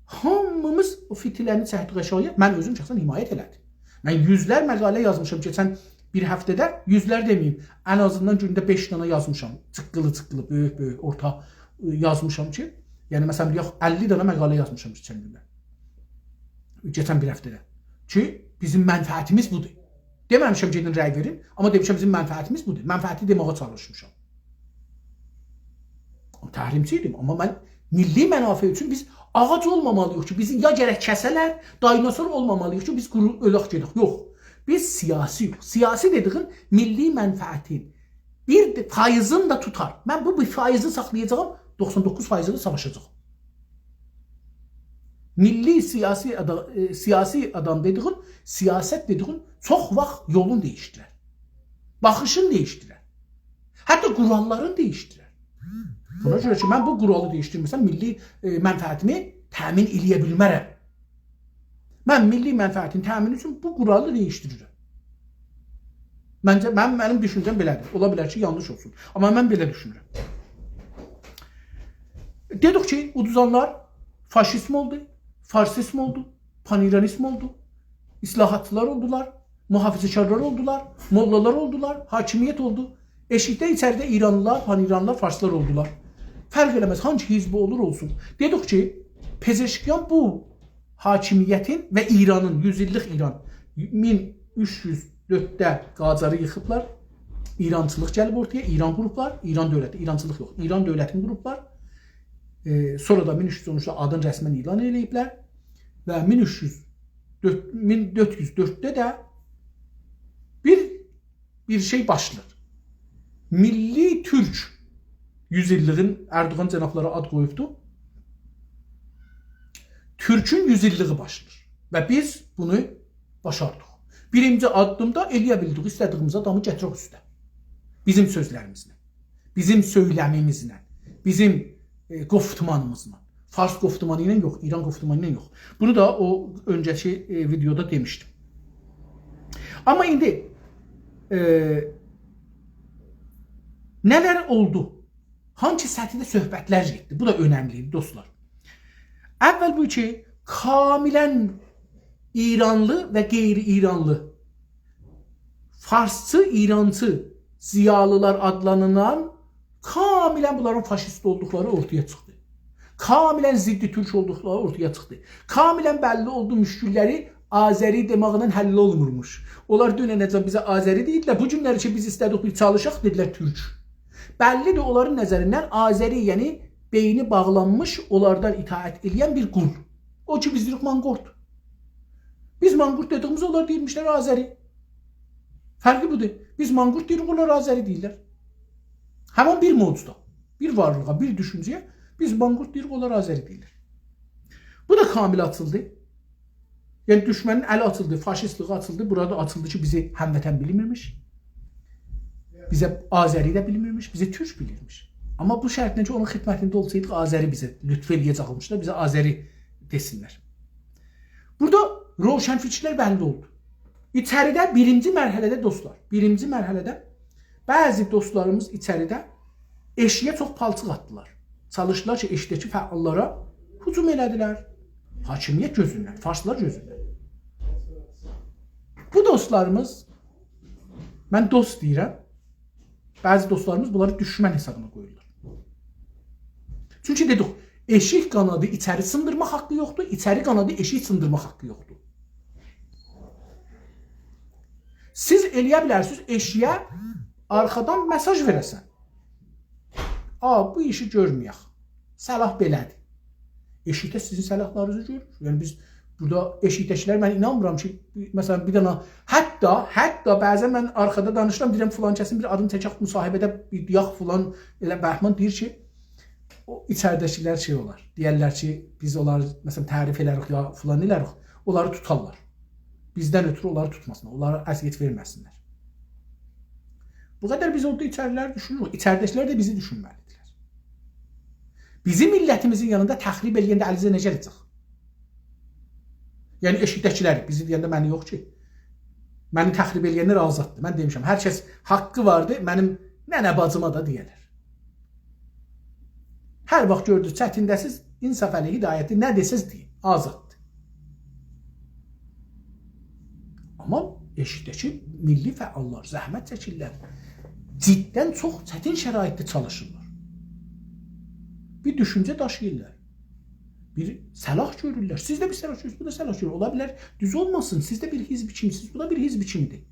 هامیمیز او فتیله‌نی چکدیک آشاغییا. من اؤزوم شخصاً حمایت ائله‌دیم. من یوزلر مقاله یازمیشام کئچن بیر هفته‌ده، یوزلر دئمه‌ییم، ان آزیندان گونده بئش دنه یازمیشام، جیققیلی-جیققیلی، بؤیوک-بؤیوک، اورتا، ائ، یازمیشام کی، یعنی، مثلاً، یوخ، اللی دنه مقاله یازمیشام کئچن گونده. کئچن بیر هفته‌ده. کی، بیزیم منفعتیمیز بودور. دئمه‌میشم گئدین رأی وئرین، آمما دئمیشم بیزیم منفعتیمیز بودور. منفعتی دئمه‌یه چالیشمیشام. تحریمچی ایدیم، آمما من میللی منافع اوچون بیز آغاج اولمامالی‌ییق کی، بیزی یا گرک کسه‌لر، دینوزور اولمامالی‌ییق کی، بیز قورو اؤلک گئدک. یوخ. بیز سیاسی‌ییق. سیاسی دئدیگین میللی منفعتین بیر ده فایزین دا توتار. من بو بیر فایزی ساخلایاجاغام، دوخسان دوققوز فایزی ده ساواشاجاغام. میللی سیاسی آدا-، ائ، سیاسی آدام دئدیگین، سیاست دئدیگین چوخ واخت یولون دییشدیرر. باخیشین دییشدیرر. حتی قوراللارین دییشدیرر. بونا گؤره کی، من بو قورالی دییشدیرمه‌سم، میللی، ائ، منفعتیمی تأمین ائلیه بیلمرم. من میللی منفعتین تأمینی اوچون بو قورالی دییشدیریرم. منجه، من، منیم دوشونجه‌م بئله‌دیر. اولا بیلر کی، یانلیش اولسون. آمما من بئله دوشونورم. دئدیک کی، اودوزانلار فاشیزم اولدو، فارسیزم اولدو، پان‌ایرانیزم اولدو، اصلاحاتچیلار اولدولار، محافظه‌کارلار اولدولار، موللالار اولدولار، حاکمیت اولدو. ائشیکده، ایچریده ایرانلیلار، پان‌ایرانلیلار، فارسلار اولدولار. فرق ائله‌مز، هانسی حزبی اولور اولسون. دئدیک کی، پزشکیان بو حاکمیتین و ایرانین، یوز ایللیک ایران، مین اوچ یوز دؤردده قاجاری ییخیبلار. ایرانچیلیق گلیب اورتایا، ایران قوروبلار، ایران دؤولتی، ایرانچیلیق یوخ، ایران دؤولتینی قوروبلار. ائ، سونرا دا مین اوچ یوز اون اوچده آدین رسماً اعلان ائله‌ییبلر و مین اوچ یوز دؤرد، مین دؤرد یوز دؤردده ده بیر شئی باشلاییر. میللی تورک یوز ایللیگین، اردوغان جنابلاری آد قویوبدو. تورکون یوز ایللیگی باشلاییر. و بیز بونو باشاردیق. بیرینجی آددیمدا ائلیه بیلدیک ایسته‌دیگیمیز آدامی گتیرک اوسته. بیزیم سؤزلریمیزله، بیزیم سؤیلمیمیزله، بیزیم، ائ، گفتمانیمیزلا. فارس گفتمانی ایله یوخ، ایران گفتمانی ایله یوخ. بونو دا او اؤنجه‌کی، ائ، ویدئودا دئمیشدیم. آمما ایندی، ائ، نه‌لر اولدو؟ هانسی سطحده صحبتلر گئتدی؟ بو دا اؤنملی ایدی، دوستلار. اول بو کی، کاملاً ایرانلی و غیر ایرانلی، فارسچی، ایرانچی ضیالیلار آدلانیلان، کاملاً بونلارین فاشیست اولدوقلاری اورتایا چیخدی. کاملاً ضد تورک اولدوقلاری اورتایا چیخدی. کاملاً بللی اولدو، مشکل‌لری آذری دئمکله حل اولمورموش. اونلار دوننه‌جن بیزه آذری دئییردیلر، بو گونلری کی بیز ایسته‌دیک بیر چالیشاق، دئدیلر تورک. بللی‌دیر، اونلارین نظریندن آذری، یعنی بئینی باغلانمیش، اونلاردان اطاعت ائله‌ین بیر قول. او کی بیز دئییریک مانقورت. بیز مانقورت دئدیگیمیز، اونلار دئییرمیشلر آذری. فرقی بودور. بیز مانقورت دئییریک، اونلار آذری دئییرلر. همین بیر موجودا، بیر وارلیغا، بیر دوشونجه‌یه بیز مانقورت دئییریک، اونلار آذری دئییرلر. بو دا کامل آچیلدی. یعنی دوشمنین الی آچیلدی، فاشیستلیگی آچیلدی، بورادا آچیلدی کی بیزی هموطن بیلمیرمیش. بیزه آذری ده بیلمیرمیش، بیزه تورک بیلیرمیش. آمما بو شرطله کی اونون خدمتینده اولسایدیق، آذری بیزه لطف ائله‌یه‌جکمیش ده، بیزه آذری دئسینلر. بورادا روشنفکرلر بللی اولدو. ایچریده بیرینجی مرحله‌ده دوستلار، بیرینجی مرحله‌ده بعضی دوستلاریمیز ایچریده ائشییه چوخ پالچیق آتدیلار. چالیشدیلار کی ائشیکده‌کی فعاللارا هجوم ائله‌دیلر. حاکمیت گؤزوندن، فارسلار گؤزوندن. بو دوستلاریمیز، من دوست دئییرم، بعضی دوستلاریمیز بونلاری دوشمن حسابینا قویورلار. چونکی دئدیک، ائشیک قانادی ایچری سیندیرماق حاققی یوخدور، ایچری قانادی ائشیک سیندیرماق حاققی یوخدور. سیز ائلیه بیلرسینیز ائشییه آرخادان مئساژ وئره‌سن. آ، بو ایشی گؤرمه‌یک. صلاح بئله‌دیر. ائشیکده سیزین صلاحلارینیزی گؤرور. یعنی بیز بورادا ائشیکده‌کیلر، من اینانمیرام کی، مثلا، بیر دنه، حتی، حتی بعضا من آرخادا دانیشیرام، دئییرم، فلان کسین بیر آدینی چکک مصاحبه‌ده، بیر دئیک فلان، ائله بهمان دئییر کی، او ایچریده‌کیلر شئی اولار. دئیرلر کی، بیز اونلاری، مثلا، تعریف ائلریک یا فلان ائلریک، اونلاری توتارلار. بیزدن اؤترو اونلاری توتماسینلار، اونلارا اذیت وئرمه‌سینلر. بو قدر بیز اورادا ایچریلری دوشونوروک، ایچریده‌کیلر ده بیزی دوشونمه‌لیدیرلر. بیزی میللتیمیزین یانیندا تخریب ائله‌ینده الیزه نه گله‌جک؟ یعنی ائشیکده‌کیلری، بیزی دئینده منی یوخ کی. منی تخریب ائله‌ینلر آزاددیر. من دئمیشم، هر کس حاققی واردیر، منیم ننه باجیما دا دئیه‌لر. هر واخت گؤردونوز چتینده‌سیز، انصافعلی، هدایتی، نه دئسز دئیین، آزاددیر. آمما ائشیکده‌کی میللی فعاللار زحمت چکیرلر. جداً چوخ چتین شرایطده چالیشیرلار. بیر دوشونجه داشیییرلار. بیر صلاح گؤرورلر. سیز ده بیر صلاح گؤرورسونوز، بو دا صلاح گؤرور. اولا بیلر، دوز اولماسین، سیز ده بیر حزب کیمیسینیز، بو دا بیر حزب کیمیدیر.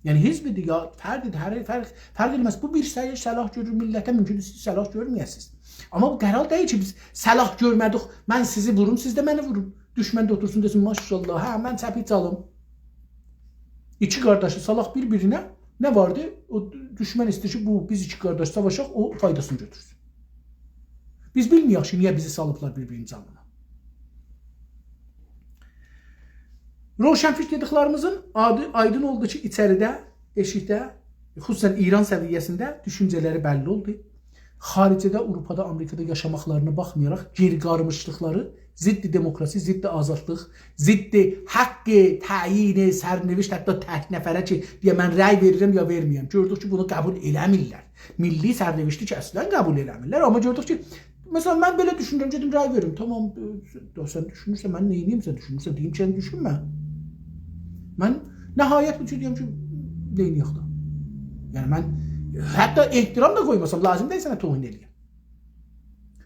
یعنی حزبدیر یا فرددیر، هر فرق، فرق ائله‌مز. بو بیر صلاح، صلاح گؤرور میللته، مومکوندور سیز صلاح گؤرمه‌یه‌سینیز. آمما بو قرار دئییل کی، بیز صلاح گؤرمه‌دیک، من سیزی ووروم، سیز ده منی وورون. دوشمن ده اوتورسون، دئسین، «ماشاءالله، هه، من چپیک چالیم.» ایکی قارداشی سالاق بیر-بیرینه، نه واردی؟ او دوشمن ایسته‌ییر کی، بو، بیز ایکی قارداش ساواشاق، او فایداسینی گؤتورسون. بیز بیلمیریک کی، نییه بیزی سالیبلار بیر-بیریمیزین آلینا. روشنفکر دئدیکلریمیزین آدی آیدین اولدو کی، ایچریده، ائشیکده، خصوصاً ایران سویه‌سینده دوشونجه‌لری بللی اولدو. خاریجده، آوروپادا، آمریکادا یاشاماقلارینا باخمایاراق، گئری قالمیشلیقلاری، ضد دموکراسی، ضد آزادلیق، ضد حق تعیین سرنوشت، حتی تک نفره کی، دئیه، «من رأی وئریرم یا وئرمیرم.» گؤردوک کی، بونو قبول ائله‌میرلر. میللی سرنوشتی کی، اصلاً قبول ائله‌میرلر. آمما گؤردوک کی، مثلاً، من بئله دوشونورم، گئدیم رأی وئریم. تامام، ائ، سن دوشونورسن، من نئینییم، سن دوشونورسن، دئییم کی، سن دوشونمه. من نهایت بو کی، دئییم کی، نئینییک دا؟ یعنی، من حتی احترام دا قویماسام، لازیم دئییل سنه توهین ائله‌یم.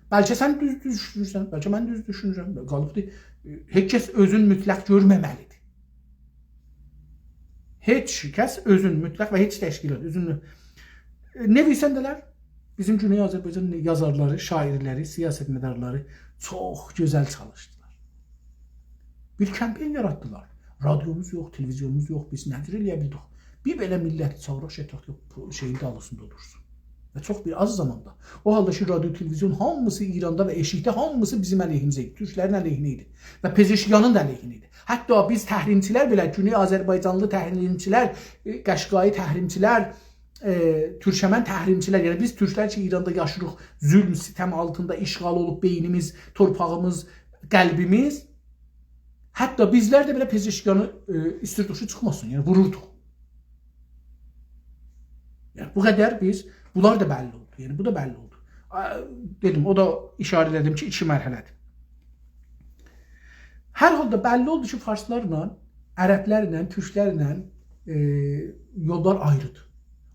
بلکه سن دوز دوشونورسن، بلکه من دوز دوشونورم. قالیبدیر، ائ، هئچ کس اؤزون مطلق گؤرمه‌مه‌لیدیر. هئچ کس اؤزون مطلق و هئچ تشکیلات اؤزون، ائ، نویسنده‌لر، بیزیم گونئی آذربایجان یازارلاری، شاعرلری، سیاستمدارلاری چوخ گؤزل چالیشدیلار. بیر کمپین یاراتدیلار. رادیوموز یوخ، تلویزیونوموز یوخ، بیز نه جور ائله‌یه بیلدیک؟ بیر بئله میللتی چاغیراق، شئی، تاخت یوخ، بو شئیین دالیسیندا دورسون. و چوخ بیر آز زاماندا. او حالدا کی، رادیو، تلویزیون هامیسی ایراندا و ائشیکده هامیسی بیزیم علیهیمیزه ایدی، تورکلرین علیهینه ایدی و پزشکیانین دا علیهینه ایدی. حتی بیز تحریمچیلر بئله، گونئی آذربایجانلی تحریمچیلر، ائ، قشقایی تحریمچیلر، ائ، تورکمن تحریمچیلر، یعنی بیز تورکلر کی، ایراندا یاشیریق، ظلم، ستم آلتیندا اشغال اولوب بئینیمیز، تورپاغیمیز، قلبیمیز، حتی بیزلر ده بئله پزشکیانی، ائ، ایستیردیک کی، چیخماسین، یعنی ووروردوق. یعنی بو قدر بیز، بونلار دا بللی اولدو. یعنی بو دا بللی اولدو. آ، دئدیم، او دا ایشاره ائله‌دیم کی، ایکی مرحله‌دیر. هر حالدا بللی اولدو کی، فارسلارلا، عربلرله، تورکلرله، ائ، یوللار آیریدیر.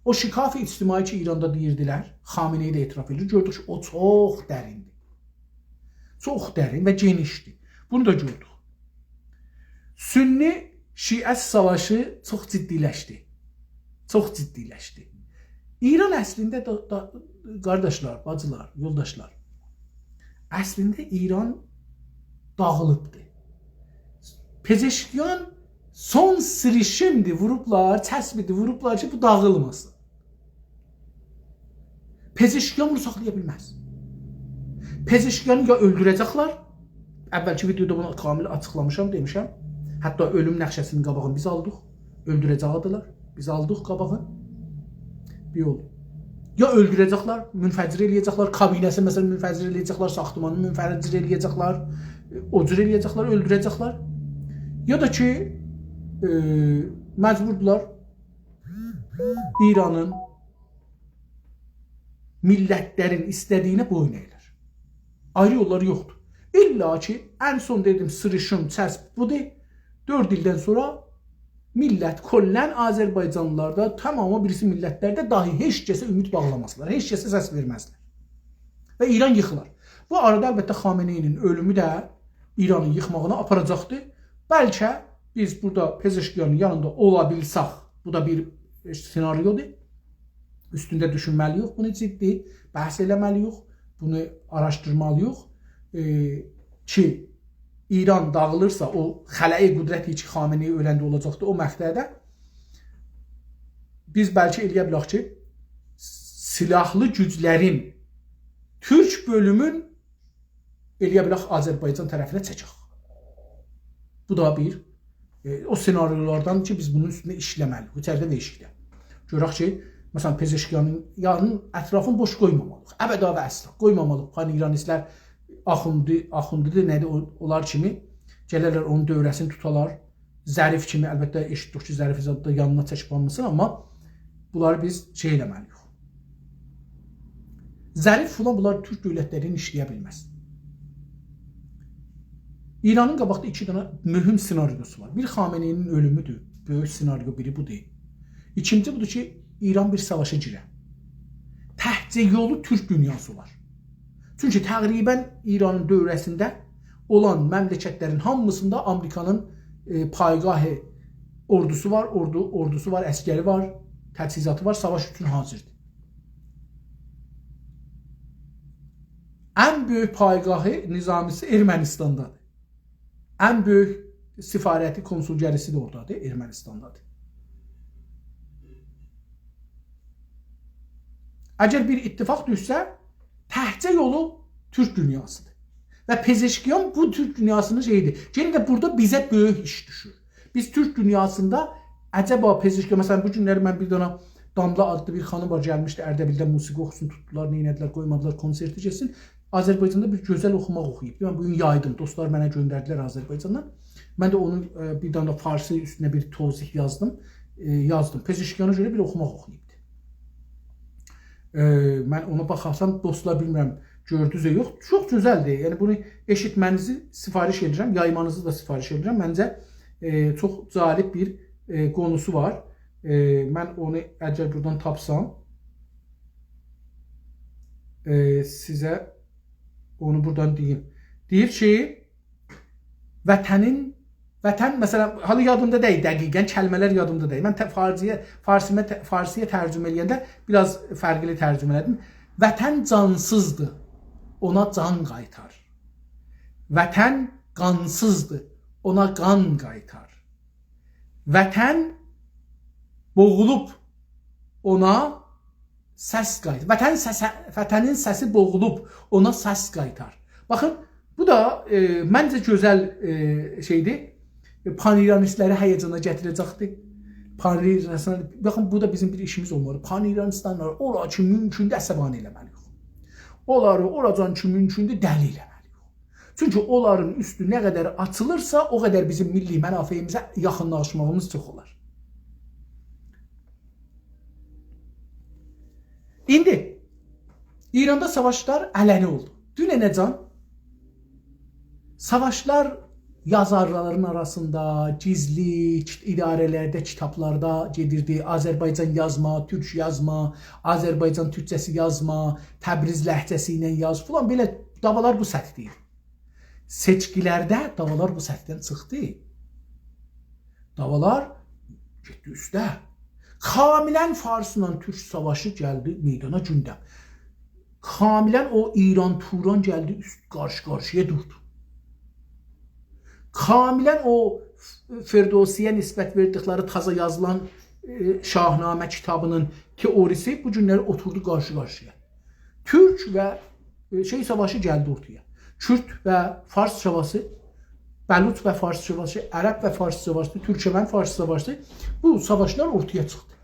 او شکاف اجتماعی کی، ایراندا دئییردیلر، خامنه‌ای ده اعتراف ائدیر، گؤردوک کی، او چوخ دریندیر. چوخ درین و گئنیشدیر. بونو دا گؤردوک. سنی شیعه ساواشی چوخ جدی‌لشدی. چوخ جدی‌لشدی. ایران اصلینده دا، دا، قارداشلار، باجیلار، یولداشلار، اصلینده ایران داغیلیبدی. پزشکیان سون سیریشیمدی، ووروبلار، چسبیدی، ووروبلار کی، بو داغیلماسین. پزشکیان بونو ساخلایا بیلمز. پزشکیانی یا اؤلدوره‌جکلر، اولکی ویدئودا بونو کامل آچیقلامیشام، دئمیشم. حتی اؤلوم نقشه‌سینین قاباغینی بیز آلدیق. اؤلدوره‌جکدیلر. بیز آلدیق قاباغین. بیر یول. یا اؤلدوره‌جکلر، منفجر ائله‌یه‌جکلر، کابینه‌سینی، مثلا، منفجر ائله‌یه‌جکلر، ساختمانینی منفجر ائله‌یه‌جکلر، او جور ائله‌یه‌جکلر، اؤلدوره‌جکلر. یا دا کی، ائ، مجبوردولار ایرانین میللتلرین ایسته‌دیگینه بویون اَییلر. آیری یوللاری یوخدور. الا کی، ان سون دئدیم، سیریشیم، چسب بودور. دؤرد ایلدن سونرا میللت، کلاً آذربایجانلیلاردا، تمامی بیریسی میللتلرده داهی هئچ کسه اومید باغلامازلار، هئچ کسه سس وئرمزلر. و ایران ییخیلار. بو آرادا البته خامنه‌ای‌نین اؤلومو ده ایرانین ییخماغینا آپاراجاقدیر. بلکه بیز بورادا پزشکیانین یانیندا اولا بیلسک، بو دا بیر، ائ، سناریودور. اوستونده دوشونمه‌لی‌ییک، بونو جدی بحث ائله‌مه‌لی‌ییک، بونو آراشدیرمالی‌ییق. ائ، کی، ایران داغیلیرسا، او خلأ قدرتی کی، خامنه‌ای اؤلنده اولاجاقدی، او مقطعده بیز بلکه ائله‌یه بیلک کی، سیلاحلی گوجلرین تورک بؤلومون ائله‌یه بیلک آذربایجان طرفینه چکک. بو دا بیر، ائ، او سناریولاردان کی، بیز بونون اوستونده ایشله‌مه‌لی‌ییک، ایچریده و ائشیکده. گؤرک کی، مثلا، پزشکیانین یانین اطرافین بوش قویمامالی‌ییق. ابدا و اصلا قویمامالی‌ییق. پان‌ایرانیستلر آخوندی، آخوندی‌دیر، نه‌دیر، او، اونلار کیمی گلرلر اونون دؤوره‌سینی توتالار. ظریف کیمی، البته، ائشیتدیک کی، ظریفی زاد دا یانینا چکیب آلمیسین، آمما بونلاری بیز شئی ائله‌مه‌لی‌ییک. ظریف فلان، بونلار تورک دؤولتلرینن ایشله‌یه بیلمز. ایرانین قاباقدا ایکی دنه مهم سناریوسو وار. بیر خامنه‌ای‌نین اؤلومودور، بؤیوک سناریو بیری بودور. ایکینجی بودور کی، ایران بیر ساواشا گیره. تکجه یولو تورک دونیاسی وار. چونکی تقریبا ایرانین دؤوره‌سینده اولان مملکتلرین هامیسیندا آمریکانین، ائ، پایگاه اوردوسو وار، اوردو، اوردوسو وار، عسکری وار، تجهیزاتی وار، ساواش اوچون حاضردیر. ان بؤیوک پایگاه نظامی‌سی ارمنیستاندادیر. ان بؤیوک سفارتی، کنسولگری‌سی ده اورادادیر، ارمنیستاندادیر. اگر بیر اتفاق دوشسه، تکجه یولو تورک دونیاسیدیر. و پزشکیان بو تورک دونیاسینین شئییدیر. یئنه ده بورادا بیزه بؤیوک ایش دوشور. بیز تورک دونیاسیندا عجبا پزشکیان، مثلا، بو گونلری من بیر دنه داملا آدلی بیر خانیم وار، گلمیشدی اردبیلده موسیقی اوخوسون، توتدولار، نئینه‌دیلر، قویمادیلار، کنسرتی گئتسین. آذربایجاندا بیر گؤزل اوخوماق اوخویوبدو. من بو گون یایدیم، دوستلار منه گؤندردیلر آذربایجاندان. من ده اونون، ائ، بیر دنه ده فارسی اوستونه بیر توضیح یازدیم. ائ، یازدیم. پزشکیانا گؤره بیر اوخوماق اوخویوبدو. ائ، من اونا باخارسام، دوستلار، بیلمیرم، گؤردونوز یا یوخ، چوخ گؤزلدیر. یعنی، بونو ائشیتمه‌نیزی سفارش ائدیرم، یایمانیزی دا سفارش ائدیرم. منجه، ائ، چوخ جالب بیر، ائ، قونوسو وار. ائ، من اونو اگر بورادان تاپسام، ائ، سیزه اونو بورادان دئییم. دئییر کی، وطنین، وطن، مثلا، حالا یادیمدا دئییل دقیقا، کلمه‌لر یادیمدا دئییل. من ت-، فارسی‌یه، فارسی‌مه ت-، فارسی‌یه ترجمه ائله‌ینده بیر آز فرقلی ترجمه ائله‌دیم. وطن جانسیزدیر، اونا جان قایتار. وطن قانسیزدیر، اونا قان قایتار. وطن بوغولوب، اونا سس قایتار. وطن سسه، وطنین سسی بوغولوب، اونا سس قایتار. باخین، بو دا، ائ، منجه گؤزل، ائ، شئیدیر. ائ، پان‌ایرانیستلری هیجانا گتیره‌جکدیر. پان‌ایرانیستلر، باخین، بو دا بیزیم بیر ایشیمیز اولمالی. پان‌ایرانیستلری اورا کی مومکوندور عصبانی ائله‌مه‌لی‌ییک. اونلاری اوراجان کی مومکوندور دلی ائله‌مه‌لی‌ییک. چونکی اونلارین اوستو نه قدر آچیلیرسا، او قدر بیزیم میللی منافعیمیزه یاخینلاشماغیمیز چوخ اولار. ایندی ایراندا ساواشلار علنی اولدو. دوننه‌جن ساواشلار یازارلارین آراسیندا، گیزلی کیت-، اداره‌لرده، کیتابلاردا گئدیردی. آذربایجان یازما، تورک یازما، آذربایجان تورکجه‌سی یازما، تبریز لهجه‌سی ایله یاز، فلان، بئله دعوالار بو سطحده ایدی. سئچکیلرده دعوالار بو سطحدن چیخدی. دعوالار گئتدی اوسته. کاملاً فارسلا تورک ساواشی گلدی میدانا، گوندم. کاملاً او ایران توران گلدی اوست، قارشی-قارشییا دوردو. کاملاً او فردوسی‌یه نسبت وئردیکلری تازا یازیلان، ائ، شاهنامه کیتابی‌نین تئوریسی بو گونلری اوتوردو قارشی-قارشییا. تورک و، ائ، شئی ساواشی گلدی اورتایا. کورد و فارس ساواشی، بلوچ و فارس ساواشی، عرب و فارس ساواشی، تورکمن فارس ساواشی، بو ساواشلار اورتایا چیخدی.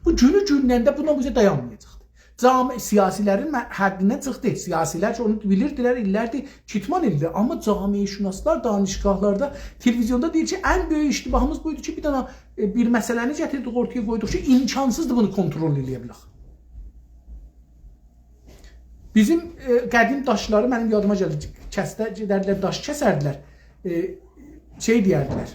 بو گونو گوندن ده بونا بیزه دایانمایاجاقدی. جامعه، سیاسی‌لرین مه-، حدیندن چیخدی. سیاسی‌لر کی اونو بیلیردیلر، ایللردیر کیتمان ائدیردیلر. آمما جامعه‌شناسلار دانشگاهلاردا، تلویزیوندا دئییر کی، ان بؤیوک اشتباهیمیز بو ایدی کی، بیر دنه، ائ، بیر مسئله‌نی گتیردیک اورتایا قویدوق کی، امکانسیزدیر بونو کنترل ائله‌یه بیلک. بیزیم، ائ، قدیم داشلاری منیم یادیما گلیر. کسده گئدردیلر، داش کسردیلر. ائ، شئی دئیردیلر.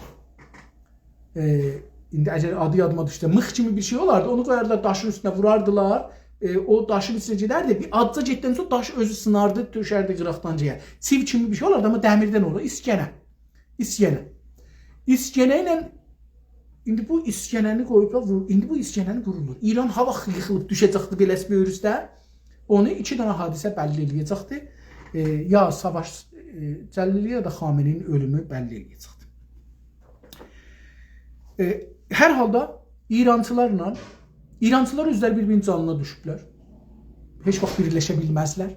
ائ، ایندی اگر آدی یادیما دوشسه، میخ کیمی بیر شئی اولاردی. اونو قویاردیلار داشین اوستونه، ووراردیلار. ائ، او داشین ایچینه گئدردی. بیر آزجا گئتدن سونرا داش اؤزو سیناردی، دوشردی قیراقدان یئره. چیو کیمی بیر شئی اولاردی، آمما دمیردن اولور، اسکنه. اسکنه. اسکنه ایله، ایندی بو اسکنه‌نی قویوبلار، وور-، ایندی بو اسکنه‌نی قورورلار. ایران هاوا ییخیلیب دوشه‌جکدی بئله‌سی بؤیور اوسته. اونو ایکی دنه حادثه بللی ائله‌یه‌جکدی. ائ، یا ساواش، ائ، جلیلی، یا دا خامنه‌ای‌نین اؤلومو بللی ائله‌یه‌جکدی. ائ، هر حالدا ایرانچیلارلا، ایرانچیلار اؤزلری بیر-بیرینین جانینا دوشوبلر. هئچ واخت بیرلشه بیلمزلر.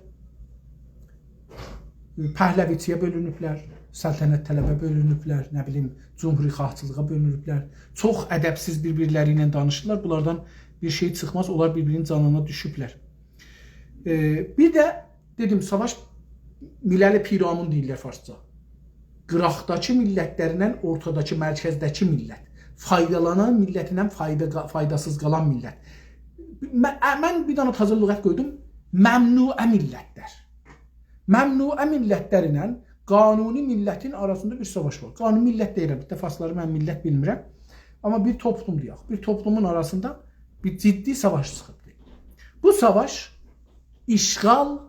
پهلویچی‌یه بؤلونوبلر، سلطنت‌طلبه بؤلونوبلر، نه بیلیم، جمهوری‌خواهچیلیغا بؤلونوبلر. چوخ ادبسیز بیر-بیرلری ایله دانیشیرلار. بونلاردان بیر شئی چیخماز، اونلار بیر-بیرینین جانینا دوشوبلر. ائ، بیر ده دئدیم، ساواش ملل پیرامون دئییرلر فارسجا. قیراقداکی میللتلرینن اورتاداکی، مرکزده‌کی میللت. فایدالانان میللتینن فایدا، فایداسیز قالان میللت. من، من بیر دنه تازا لغت قویدوم. ممنوعه میللتلر. ممنوعه میللتلرینن قانونی میللتین آراسیندا بیر ساواش وار. قانونی میللت دئییرم، بیر ده فارسلاری من میللت بیلمیرم. آمما بیر توپلوم دئیک. بیر توپلومون آراسیندا بیر جدی ساواش چیخیبدی. بو ساواش اشغال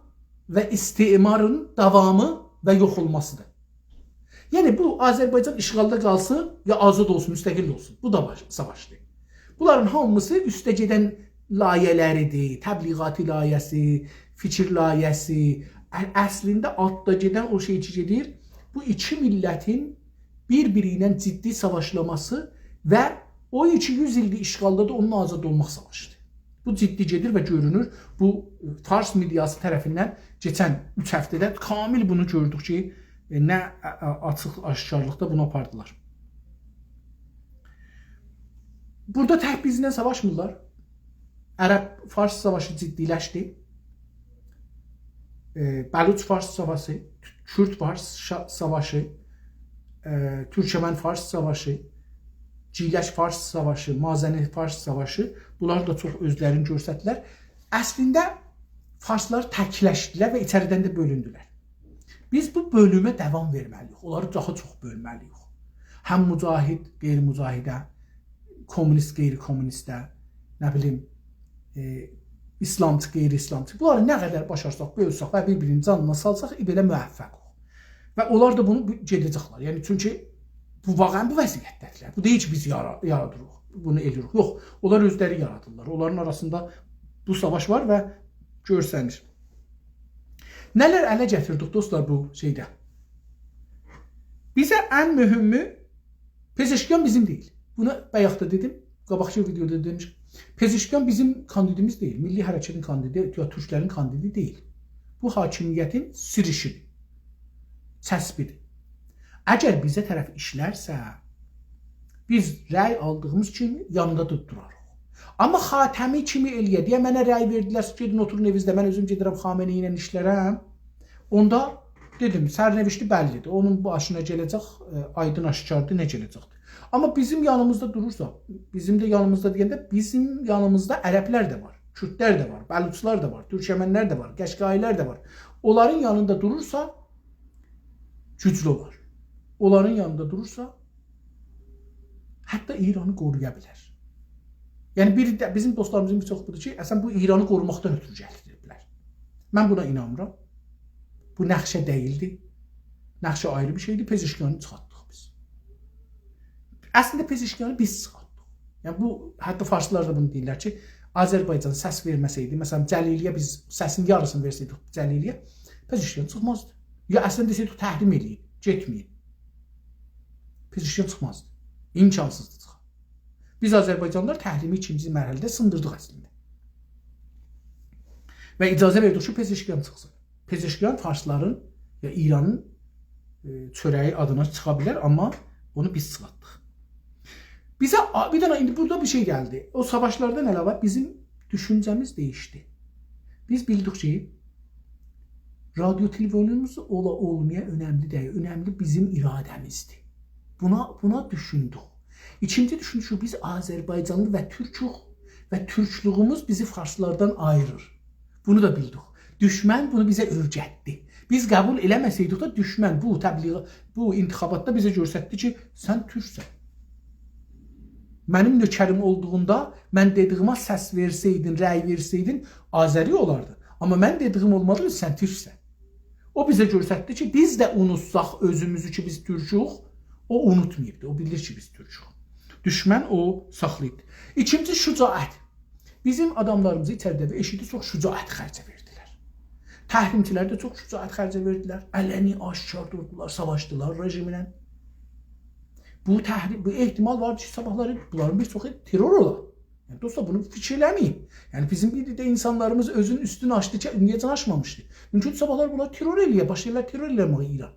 و استعمارین داوامی و یوخ اولماسیدیر. یعنی بو آذربایجان اشغالدا قالسین، یا آزاد اولسون، مستقل اولسون. بو دا باش-، ساواشدیر. بونلارین هامیسی اوسته گئدن لایحه‌لریدیر، تبلیغاتی لایحه‌سی، فیکیر لایحه‌سی. ا-، اصلینده آلتدا گئدن او شئی کی گئدیر، بو ایکی میللتین بیر-بیری ایله جدی ساواشلاماسی و او کی یوز ایلدیر اشغالدادیر، اونون آزاد اولماق ساواشیدیر. بو جدی گئدیر و گؤرونور. بو فارس مئدیاسی طرفیندن کئچن اوچ هفته‌ده کامل بونو گؤردوک کی، ائ، نه، ا-، ا-، آچیق آشکارلیقدا بونو آپاردیلار. بورادا تک بیزله ساواشمیرلار. عرب-فارس ساواشی جدی‌لشدی. ائ، بلوچ-فارس ساواشی، کورد-فارس شا-، ساواشی، ائ، تورکمن-فارس ساواشی، گیلک-فارس ساواشی، مازنی-فارس ساواشی، بونلار دا چوخ اؤزلرینی گؤستردیلر. اصلینده فارسلار تکلشدیلر و ایچریدن ده بؤلوندولر. بیز بو بؤلومه داوام وئرمه‌لی‌ییک، اونلاری داها چوخ بؤلمه‌لی‌ییک. هم مجاهد، غیرمجاهده، کمونیست، غیرکمونیسته، نه بیلیم، ائ، ایسلامچی، غیرایسلامچی. بونلاری نه قدر باشارساق، بؤلسک و بیر-بیرینین جانینا سالساق، ائ، بئله موفقیق. و اونلار دا بونو بو-، گئده‌جکلر. یعنی، چونکی بو واقعاً بو وضعیتده‌دیرلر. بو دئییل کی، بیز یارا-، یارادیریق، بونو ائله‌ییریک. یوخ، اونلار اؤزلری یارادیرلار. اونلارین آراسیندا بو ساواش وار و گؤرسنیر. نه‌لر اله گتیردیک، دوستلار، بو شئیده؟ بیزه ان مهمو، پزشکیان بیزیم دئییل. بونو بایاق دا دئدیم. قاباقکی ویدئودا دئمیشم. پزشکیان بیزیم کاندیدیمیز دئییل، میللی حرکتین کاندیدی، یا تورکلرین کاندیدی دئییل. بو حاکمیتین سیریشیدیر، چسبیدیر. اگر بیزه طرف ایشلرسه، بیز رأی آلدیغیمیز کیمی یانیندا دا دوراریق. آمما خاتمی کیمی ائلیه، دئیه: «منه رأی وئردیلر، گئدین اوتورون ائوینیزده، من اؤزوم گئدیرم خامنه‌ای ایله ایشلرم.» اوندا دئدیم، سرنوشتی بللیدیر. اونون باشینا گله‌جک، ائ، آیدین آشکاردیر، نه گله‌جکدیر. آمما بیزیم یانیمیزدا دورورسا، بیزیم ده یانیمیزدا دئینده، بیزیم یانیمیزدا عربلر ده وار، کوردلر ده وار، بلوچلار دا وار، تورکمنلر ده وار، قشقایی‌لر ده وار. اونلارین یانیندا دورورسا، گوجلو اولار. اونلارین یانیندا دورورسا، حتی ایرانی قورویا بیلر. یعنی، بیر ده، بیزیم دوستلاریمیزین بیر چوخو بودور کی، اصلاً بو ایرانی قوروماقدان اؤترو گتیریبلر. من بونا اینانمیرام. بو نقشه دئییلدی. نقشه آیری بیر شئیدیر. پزشکیانی چیخارتدیق بیز. اصلینده پزشکیانی بیز چیخارتدیق. یعنی بو، حتی فارسلار دا بونو دئییرلر کی، آذربایجان سس وئرمه‌سه‌یدی، مثلاً جلیلی‌یه بیز سسین یاریسینی وئرسه‌یدیک جلیلی‌یه، پزشکیان چیخمازدی. یا اصلینده دئسه‌یدیک تحریم ائله‌یین، گئتمه‌یین، پزشکیان چیخمازدی. امکانسیزدی چیخا. بیز آذربایجانلیلار تحریمی ایکینجی مرحله‌ده سیندیردیق اصلینده. و اجازه وئردیک کی، پزشکیان چیخسین. پزشکیان فارسلارین یا ایرانین، ائ، چؤره‌یی آدینا چیخا بیلر، آمما اونو بیز چیخارتدیق. بیزه آ-، بیر دنه ایندی بورادا بیر شئی گلدی. او ساواشلاردان علاوه بیزیم دوشونجه‌میز دییشدی. بیز بیلدیک کی، رادیو تلویزیونوموز اولا اولمایا اؤنملی دئییل. اؤنملی بیزیم اراده‌میزدیر. بونا، بونا دوشوندوک. ایکینجی دوشوندوک کی، بیز آذربایجانلی و تورکوک و تورکلویوموز بیزی فارسلاردان آییریر. بونو دا بیلدیک. دوشمن بونو بیزه اؤیرتدی. بیز قبول ائله‌مه‌سه‌یدیک ده، دوشمن بو تبلیغ، بو انتخاباتدا بیزه گؤستردی کی، سن تورکسن. منیم نؤکریم اولدوغوندا، من دئدیگیمه سس وئرسه‌یدین، رأی وئرسه‌یدین، آذری اولاردی. آمما من دئدیگیم اولمادیغی اوچون سن تورکسن. او بیزه گؤستردی کی، بیز ده اونوتساق اؤزوموزو کی، بیز تورکوک، او اونوتماییبدی. او بیلیر کی، بیز تورکوک. دوشمن او ساخلاییبدی. ایکینجی، شجاعت. بیزیم آداملاریمیزی ایچریده و ائشیکده چوخ شجاعت خرجه وئردیلر. تحریمچی‌لر ده چوخ شجاعت خرجه وئردیلر. علنی، آشکار دوردولار، ساواشدیلار رژیمله. بو تحریم، بو احتمال واردی کی، صاباحلاری بونلارین بیر چوخو ترور اولا. یعنی، دوستلار، بونو فیکیر ائله‌مه‌یین. یعنی، بیزیم بیر ده اینسانلاریمیز اؤزونون اوستونو آچدی کی، ایندیه‌جن آچمامیشدی. مومکوندور، صاباحلار بونلار ترور ائله‌یه، باشلایارلار ترور ائله‌مه‌یه ایران.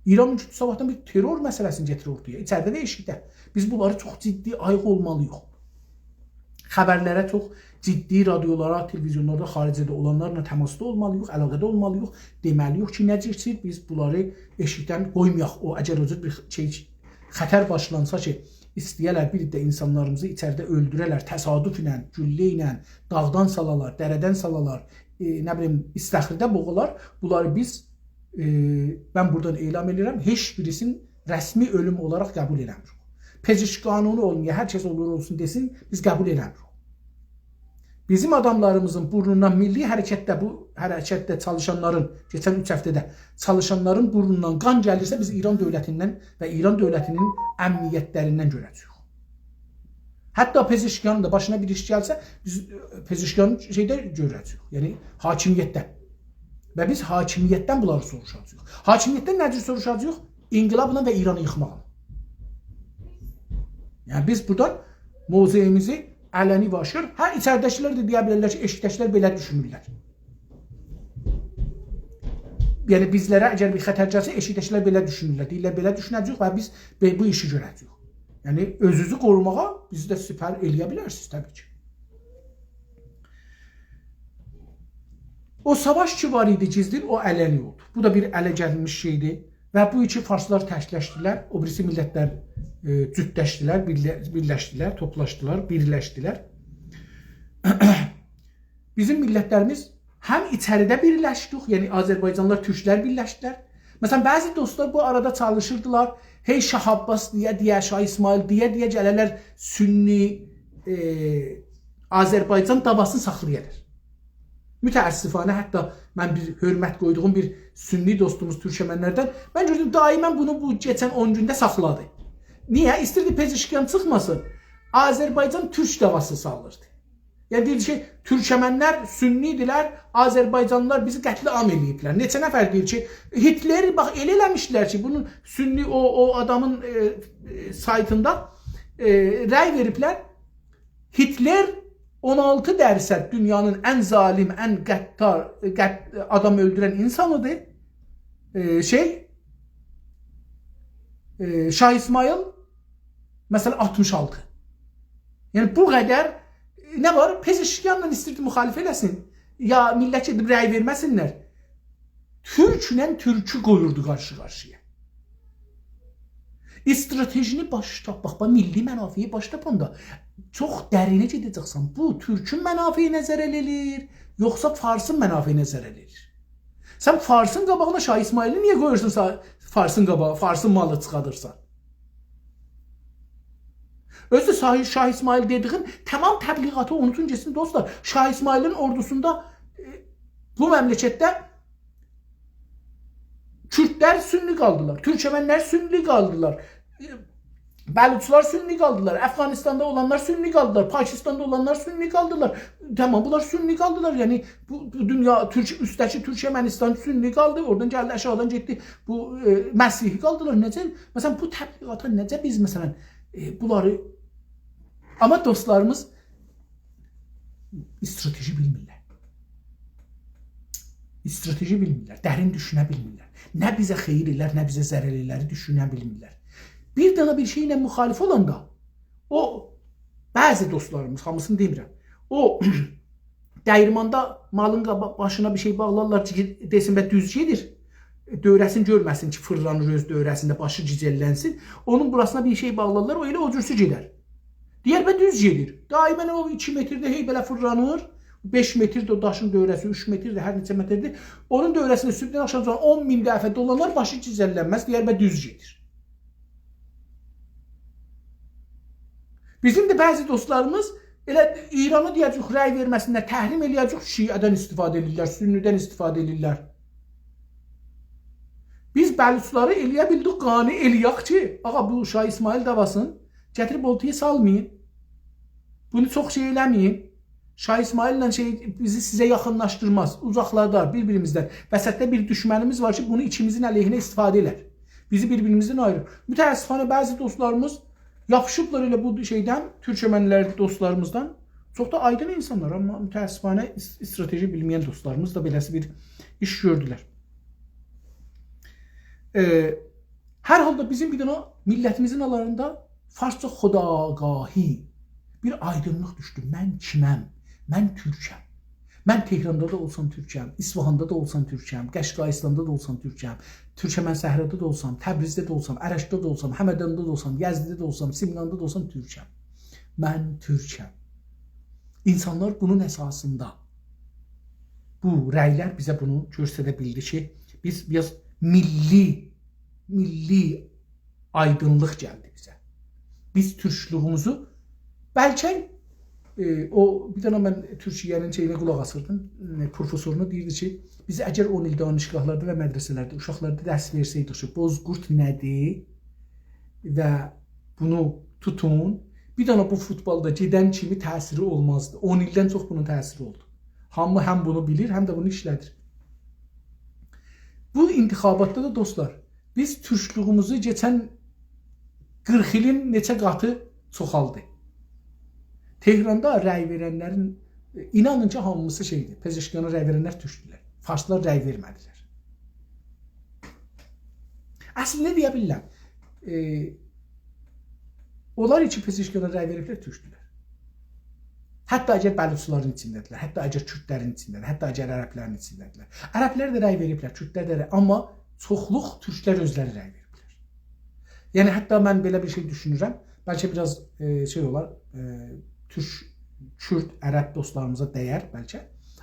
ایران مومکوندور، صاباحدان بیر ترور مسئله‌سینی گتیره اورتایا، ایچریده و ائشیکده. بیز بونلاری چوخ جدی آییق اولمالی‌ییق. خبرلره چوخ جدی، رادیولارا، تلویزیونلاردا، خارجده اولانلارلا تماسدا اولمالی‌ییق، علاقه‌ده اولمالی‌ییق. دئمه‌لی‌ییک کی، نه کئچیر، بیز بونلاری ائشیکدن قویمایاق. او، اگر او جور بیر شئی، خطر باشلانسا کی، ایسته‌یه‌لر بیر ده اینسانلاریمیزی ایچریده اؤلدوره‌لر، تصادف ایله، گولله ایله، داغدان سالالار، دره‌دن سالالار، ائ، نه بیلیم، استخرده بوغالار، بونلاری بیز، ائ، من بورادان اعلام ائدیرم، هئچ بیریسینی رسمی اؤلوم اولاراق قبول ائله‌میریک. پزشک قانونو اولمایا، هر کس اولور اولسون دئسین، بیز قبول ائله‌میریک. بیزیم آداملاریمیزین بورنوندان، میللی حرکتده، بو حرکتده چالیشانلارین، کئچن اوچ هفته‌ده چالیشانلارین بورنوندان قان گلیرسه، بیز ایران دؤولتیندن و ایران دؤولتی‌نین امنیت‌لریندن گؤره‌جه‌ییک. حتی پزشکیانین دا باشینا بیر ایش گلسه، بیز، ائ، پزشکیانین شئیده گؤره‌جه‌ییک، یعنی حاکمیتدن. و بیز حاکمیتدن بونلاری سوروشاجاغیق. حاکمیتدن نه جور سوروشاجاغیق؟ انقلابلا و ایرانی ییخماقلا. یعنی بیز بورادان موضعیمیزی علنی و آشکار، هه، ایچریده‌کی‌لر ده دئیه بیلرلر کی، ائشیکده‌کی‌لر بئله دوشونورلر. یعنی بیزلره اگر بیر خطر گلسه، ائشیکده‌کی‌لر بئله دوشونورلر. دئییرلر، بئله دوشونه‌جه‌ییک و بیز بئ-، بو ایشی گؤره‌جه‌ییک. یعنی اؤزونوزو قوروماغا بیزی ده سپر ائله‌یه بیلرسینیز، طبیعی کی. او ساواش کی وار ایدی گیزلین، او علنی اولدو. بو دا بیر اله گلمیش شئیدیر. و بو کی فارسلار تکلشدیلر، او بیریسی میللت‌لر، ائ، جوتلشدیلر، بیرله-، بیرلشدیلر، توپلاشدیلار، بیرلشدیلر. بیزیم میللت‌لریمیز هم ایچریده بیرلشدیک، یعنی آذربایجانلیلار، تورکلر بیرلشدیلر. مثلا، بعضی دوستلار بو آرادا چالیشیردیلار، هئی شاه عباس دئیه دئیه، شاه اسماعیل دئیه دئیه گله‌لر سنی، ائ، آذربایجان دعواسینی ساخلایالار. متأسفانه، حتی من بیر حؤرمت قویدوغوم بیر سنی دوستوموز تورکمنلردن، من گؤردوم، دائما بونو بو کئچن اون گونده ساخلادی. نییه؟ ایستیردی پزشکیان چیخماسین. آذربایجان تورک دعواسی سالیردی. یعنی، دئییر کی، تورکمنلر سنی ایدیلر، آذربایجانلیلار بیزی قتل‌عام ائله‌ییبلر. نئچه نفر دئییر کی، هیتلری، باخ، ائله ائله‌میشدیلر کی، بونون سنی او، او آدامین، ائ، ائ، سایتیندا ائ، رأی وئریبلر. هیتلر اون آلتی درصد دونیانین ان ظالیم، ان قتلکار، قت-، آدام اؤلدورن اینسانیدیر. ائ، شئی، ائ، شاه اسماعیل، مثلا، آلتمیش آلتی. یعنی، بو قدر، نه وار؟ پزشکیانلا ایستیردی مخالفت ائله‌سین. یا میللت گئدیب رأی وئرمه‌سینلر. تورکله تورکو قویوردو قارشی-قارشییا. استراتژینی باش تاپ-، باخ، باخ، میللی منافعی باش تاپاندا چوخ درینه گئده‌جکسن. بو تورکون منافعینه ضرر ائله‌ییر، یوخسا فارسین منافعینه ضرر ائله‌ییر؟ سن فارسین قاباغینا شاه اسماعیلی نییه قویورسان، سا-، فارسین قاباغا، فارسین مالی چیخادیرسان؟ اؤزو ده شاه، شاه اسماعیل دئدیگین تمام تبلیغاتی اونوتون گئتسین، دوستلار. شاه اسماعیلین اوردوسوندا، ائ، بو مملکتده کوردلر سنی قالدیلار، تورکمنلر سنی قالدیلار، ائ، بلوچلار سنی قالدیلار، افغانستاندا اولانلار سنی قالدیلار، پاکستاندا اولانلار سنی قالدیلار. تمام، بونلار سنی قالدیلار. یعنی، بو، بو دونیا، تورک، اوستده‌کی تورکمنستان سنی قالدی، اورادان گلدی، آشاغیدان گئتدی. بو، ائ، مسیحی قالدیلار. نئجه، مثلا، بو تبلیغاتا نئجه بیز، مثلا، ائ، بونلاری، آمما دوستلاریمیز استراتژی بیلمیرلر. استراتژی بیلمیرلر، درین دوشونه بیلمیرلر. نه بیزه خئییر ائلر، نه بیزه ضرر ائلر، دوشونه بیلمیرلر. بیر دنه بیر شئیله مخالف اولاندا، او، بعضی دوستلاریمیز، هامیسینی دئمیرم، او، دییرماندا مالین قابا-، باشینا بیر شئی باغلارلار کی، دئسین به دوز گئدیر. دؤوره‌سینی گؤرمه‌سین کی، فیرلانیر اؤز دؤوره‌سینده، باشی گیجللنسین. اونون بوراسینا بیر شئی باغلارلار، او ائله او جورسو گئدر. دئیر به دوز گئدیر. دائما او ایکی مترده هئی بئله فیرلانیر، بئش متردیر او داشین دؤوره‌سی، اوچ متردیر، هر نئچه متردیر. اونون دؤوره‌سینده صبحدن آخشاماجان اون مین دفعه دولانار، باشی گیجللنمز، دئیر به دوز گئدیر. بیزیم ده بعضی دوستلاریمیز ائله ایرانا دئیه‌جک، رأی وئرمه‌سینلر، تحریم ائله‌یه‌جک، شیعه‌دن استفاده ائدیرلر، سنی‌دن استفاده ائدیرلر. بیز بلوچلاری ائله‌یه بیلدیک، قانع ائله‌یک کی، آغا، بو شاه اسماعیل دعواسین گتیریب اورتایا سالمایین. بونو چوخ شئی ائله‌مه‌یین. شاه اسماعیل‌له شئی بیزی سیزه یاخینلاشدیرماز، اوزاقلادار بیر-بیریمیزدن. وسطده بیر دوشمنیمیز وار کی، بونو ایکیمیزین علیهینه استفاده ائلر. بیزی بیر-بیریمیزدن آییریر. متأسفانه بعضی دوستلاریمیز یاپیشیبلار ائله بو شئیدن، تورکمنلر دوستلاریمیزدان. چوخ دا آیدین اینسانلار، آمما متأسفانه اس-، استراتژی بیلمه‌ین دوستلاریمیز دا بئله‌سی بیر ایش گؤردولر. ائ، هر حالدا بیزیم بیر دنه میللتیمیزین آرالاریندا فارسجا خودآگاهی، بیر آیدینلیق دوشدو. من کیمم؟ من تورکم. من تهراندا دا اولسام تورکم، اصفهاندا دا اولسام تورکم، قشقاییستاندا دا اولسام تورکم، تورکمن صحرادا دا اولسام، تبریزده ده اولسام، ارشده ده اولسام، همداندا دا اولسام، یزدده ده اولسام، سمناندا دا اولسام تورکم. من تورکم. اینسانلار بونون اساسیندا، بو رأی‌لر بیزه بونو گؤستره بیلدی کی، بیز بیر آز میللی، میللی آیدینلیق گلدی بیزه. بیز تورکلویوموزو بلکه، ائ، او، بیر دنه من تورکیه‌نین شئیینه قولاق آسیردیم، ائ، پروفسورونا دئییردی کی، بیز اگر اون ایل دانشگاهلاردا و مدرسه‌لرده اوشاقلاردا درس وئرسه‌یدیک کی، بوزقورد نه‌دیر و بونو توتون، بیر دنه بو فوتبالدا گئدن کیمی تأثیری اولمازدی. اون ایلدن چوخ بونون تأثیری اولدو. هامی هم بونو بیلیر، هم ده بونو ایشله‌دیر. بو انتخاباتدا دا، دوستلار، بیز تورکلویوموزو کئچن قیرخ ایلین نئچه قاتی چوخالدی. تهراندا رأی وئرنلرین، اینانین کی، هامیسی شئیدیر، پزشکیانا رأی وئرنلر تورکدولر. فارسلار رأی وئرمه‌دیلر. اصلینده دئیه بیلیرم، ائ، اونلار کی پزشکیانا رأی وئریبلر، تورکدولر. حتی اگر بلوچلارین ایچینده‌دیرلر، حتی اگر کوردلرین ایچینده‌دیر، حتی اگر عربلرین ایچینده‌دیرلر. عربلر ده رأی وئریبلر، کوردلر ده رأی، آمما چوخلوق تورکلر اؤزلری رأی وئریبلر. یعنی، حتی من بئله بیر شئی دوشونورم، بلکه بیر آز، ائ، شئی اولار، ائ، تورک، کورد، عرب دوستلاریمیزا دَیر بلکه.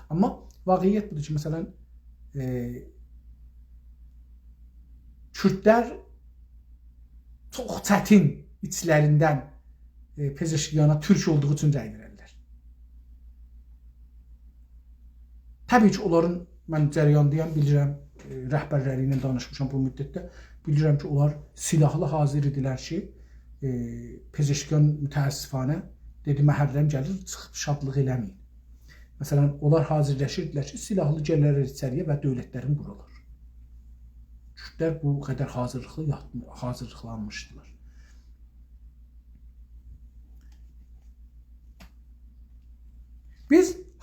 آمما واقعیت بودور کی، مثلا، ائ، کوردلر چوخ چتین ایچلریندن، ائ، پزشکیانا تورک اولدوغو اوچون رأی وئررلر. طبیعی کی، اونلارین، من جریاندایام، بیلیرم، ائ، رهبرلری ایله دانیشمیشام بو مدتده. بیلیرم کی، اونلار سلاحلی حاضر ایدیلر کی، ائ، پزشکیان متأسفانه دئدی، محرم گلیر، چیخیب شادلیق ائله‌مه‌یین. مثلا، اونلار حاضرلاشیردیلار کی، سلاحلی گلرلر ایچری‌یه و دؤولتلرین قورالار. کوردلر بو قدر حاضرلیقلی یات-، حاضرلیقلانمیشدیلار.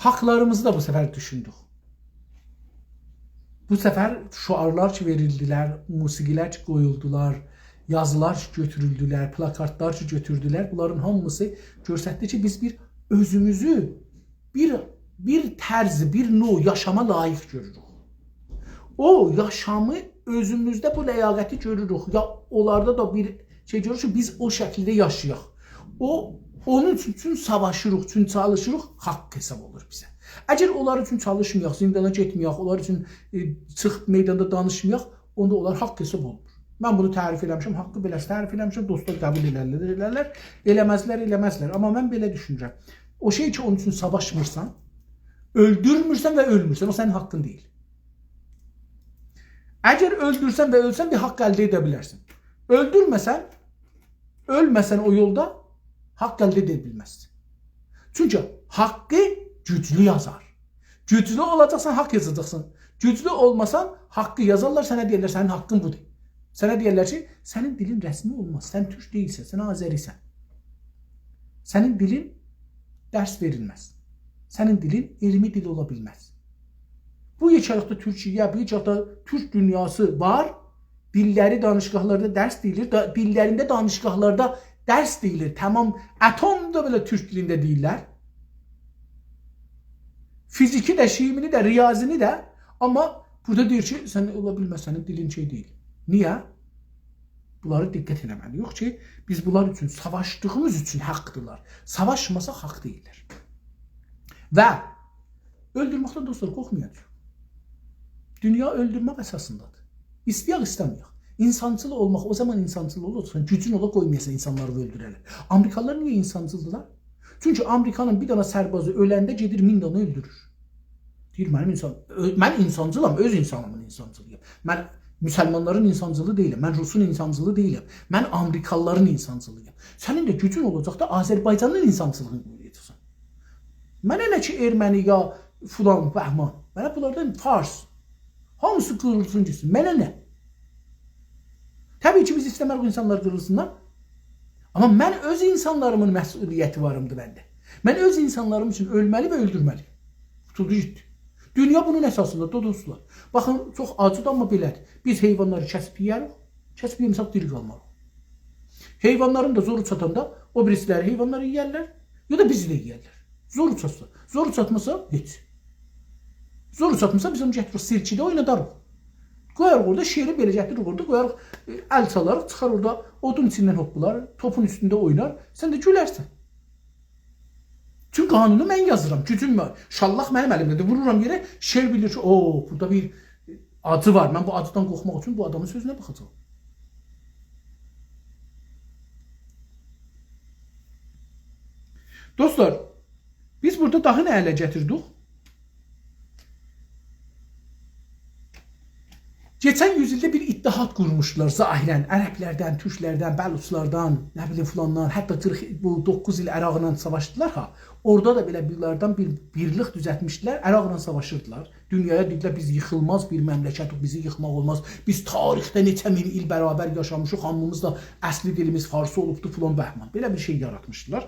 حاقلاریمیزی دا بو سفر دوشوندوک. بو سفر شعارلار کی وئریلدیلر، موسیقی‌لر کی قویولدولار، یازیلار کی گؤتورولدولر، پلاکاتلار کی گؤتوردولر، بونلارین هامیسی گؤستردی کی بیز بیر اؤزوموزو بیر، بیر طرز، بیر نوع یاشاما لایق گؤروروک. او یاشامی اؤزوموزده بو لیاقتی گؤروروک. یا اونلاردا دا بیر شئی گؤروروک کی بیز او شکیلده یاشایاق. او، اونون اوچون، اوچون ساواشیریق، اوچون چالیشیریق، حاق حساب اولور بیزه. اگر اونلار اوچون چالیشمایاق، زیندانا گئتمه‌یک، اونلار اوچون، ائ، چیخیب میداندا دانیشمایاق، اوندا اونلار حاق حساب اولمور. من بونو تعریف ائله‌میشم، حاقی بئله‌سی تعریف ائله‌میشم، دوستلار قبول ائلرلر، ائلرلر، ائله‌مزلر، ائله‌مزلر. آمما من بئله دوشونورم. او شئی کی اونون اوچون ساواشمیرسان، اؤلدورمورسن و اؤلمورسن، او سنین حاقین دئییل. اگر اؤلدورسن و اؤلسن، بیر حاق الده ائده بیلرسن. اؤلدورمه‌سن، اؤلمه‌سن او یولدا، حاق الده ائده بیلمزسن. چونکی حاقی گوجلو یازار. گوجلو اولاجاقسان، حاق یازاجاقسان. گوجلو اولماسان، حاقی یازارلار، سنه دئیرلر، سنین حاقین بودور. سنه دئیرلر کی سنین دیلین رسمی اولماز، سن تورک دئییلسن، سن آذری‌سن. سنین دیلین درس وئریلمز. سنین دیلین علمی دیل اولا بیلمز. بو یئکه‌لیکده تورکیه، بو یئکه‌لیکده تورک دونیاسی وار. دیللری دانشگاهلاردا درس دئییلیر. دا، دیللرینده دانشگاهلاردا درس دئییلیر. تمام اتم دا بئله تورک دیلینده دئییرلر. فیزیکی ده، شیمی‌نی ده، ریاضی‌نی ده. آمما بورادا دئییر کی سن اولا بیلمز، سنین دیلین شئی دئییل. نییه؟ بونلاری دقت ائله‌مه‌لی‌ییک کی بیز بونلار اوچون ساواشدیغیمیز اوچون حاقدیرلار. ساواشماساق حاق دئییللر. و اؤلدورمکدن، دوستلار، قورخمایاجاغیق. دونیا اؤلدورمک اساسیندادیر. ایسته‌یک، ایسته‌مه‌یک. اینسانچیل اولماق، او زامان اینسانچیل اولورسان، گوجون اولا قویمایاسان اینسانلاری اؤلدوره‌لر. آمریکالیلار نییه اینسانچیلدیرلار؟ چونکی آمریکانین بیر دنه سربازی اؤلنده گئدیر مین دنه اؤلدورور. دئییر، منیم اینسان، اؤ-، من اینسانچیلام، اؤز اینسانیمین اینسانچیلییام. من مسلمانلارین اینسانچیلیغی دئییلم، من روسون اینسانچیلیغی دئییلم. من آمریکالیلارین اینسانچیلییام. سنین ده گوجون اولاجاق دا آذربایجانین اینسانچیلیغینی قورویاجاقسان. منه نه کی ارمنی یا فلان بهمان. منه بونلاردان فارس. هامیسی قیریلسین گئتسین. منه نه؟ طبیعی کی بیز ایسته‌مه‌ریک اینسانلار قیریلسینلار. آمما من اؤز اینسانلاریمین مسئولیتی واریمدیر منده. من اؤز اینسانلاریم اوچون اؤلمه‌لی و اؤلدورمه‌لی. قوتولدو گئتدی. دونیا بونون اساسیندا، دوستلار. باخین، چوخ آجیدیر، آمما بئله‌دیر. بیز حیوانلاری کسیب یئیه‌ریک، کسیب یئمه‌سک دیری قالماریق. حیوانلارین دا زورو چاتاندا او بیریسی‌لری حیوانلاری یئیرلر، یا دا بیزی ده یئیرلر. زورو چاتسا. زورو چاتماسا، هئچ. زورو چاتماسا، بیز اونو گتیریریک سیرکده اویناداریق. قویاریق اورادا شیری، بئله گتیریریک اورادا، قویاریق، ائ، ال چالاریق، چیخار اورادا اودون ایچیندن هوپپالار، توپون اوستونده اوینار، سن ده گولرسن. چونکی قانونو من یازیرام، گوجوم وار. شاللاق منیم الیمده‌دیر، وورورام یئره، شیر بیلیر کی او، بورادا بیر آجی وار، من بو آجیدان قورخماق اوچون بو آدامین سؤزونه باخاجاغام. دوستلار، بیز بورادا داها نه اله گتیردیک؟ کئچن یوز ایلده بیر اتحاد قورموشدولار ظاهراً. عربلردن، تورکلردن، بلوچلاردان، نه بیلیم، فلاندان، حتی قیرخ، بو دوققوز ایل عراقلا ساواشدیلار ها. اورادا دا بئله بونلاردان بیر بیرلیک دوزلتمیشدیلر، عراقلا ساواشیردیلار. دونیایا دئدیلر بیز ییخیلماز بیر مملکتیک، بیزی ییخماق اولماز. بیز تاریخده نئچه مین ایل برابر یاشامیشیق، هامیمیز دا اصلی دیلیمیز فارسی اولوبدو، فلان بهمان. بئله بیر شئی یاراتمیشدیلار.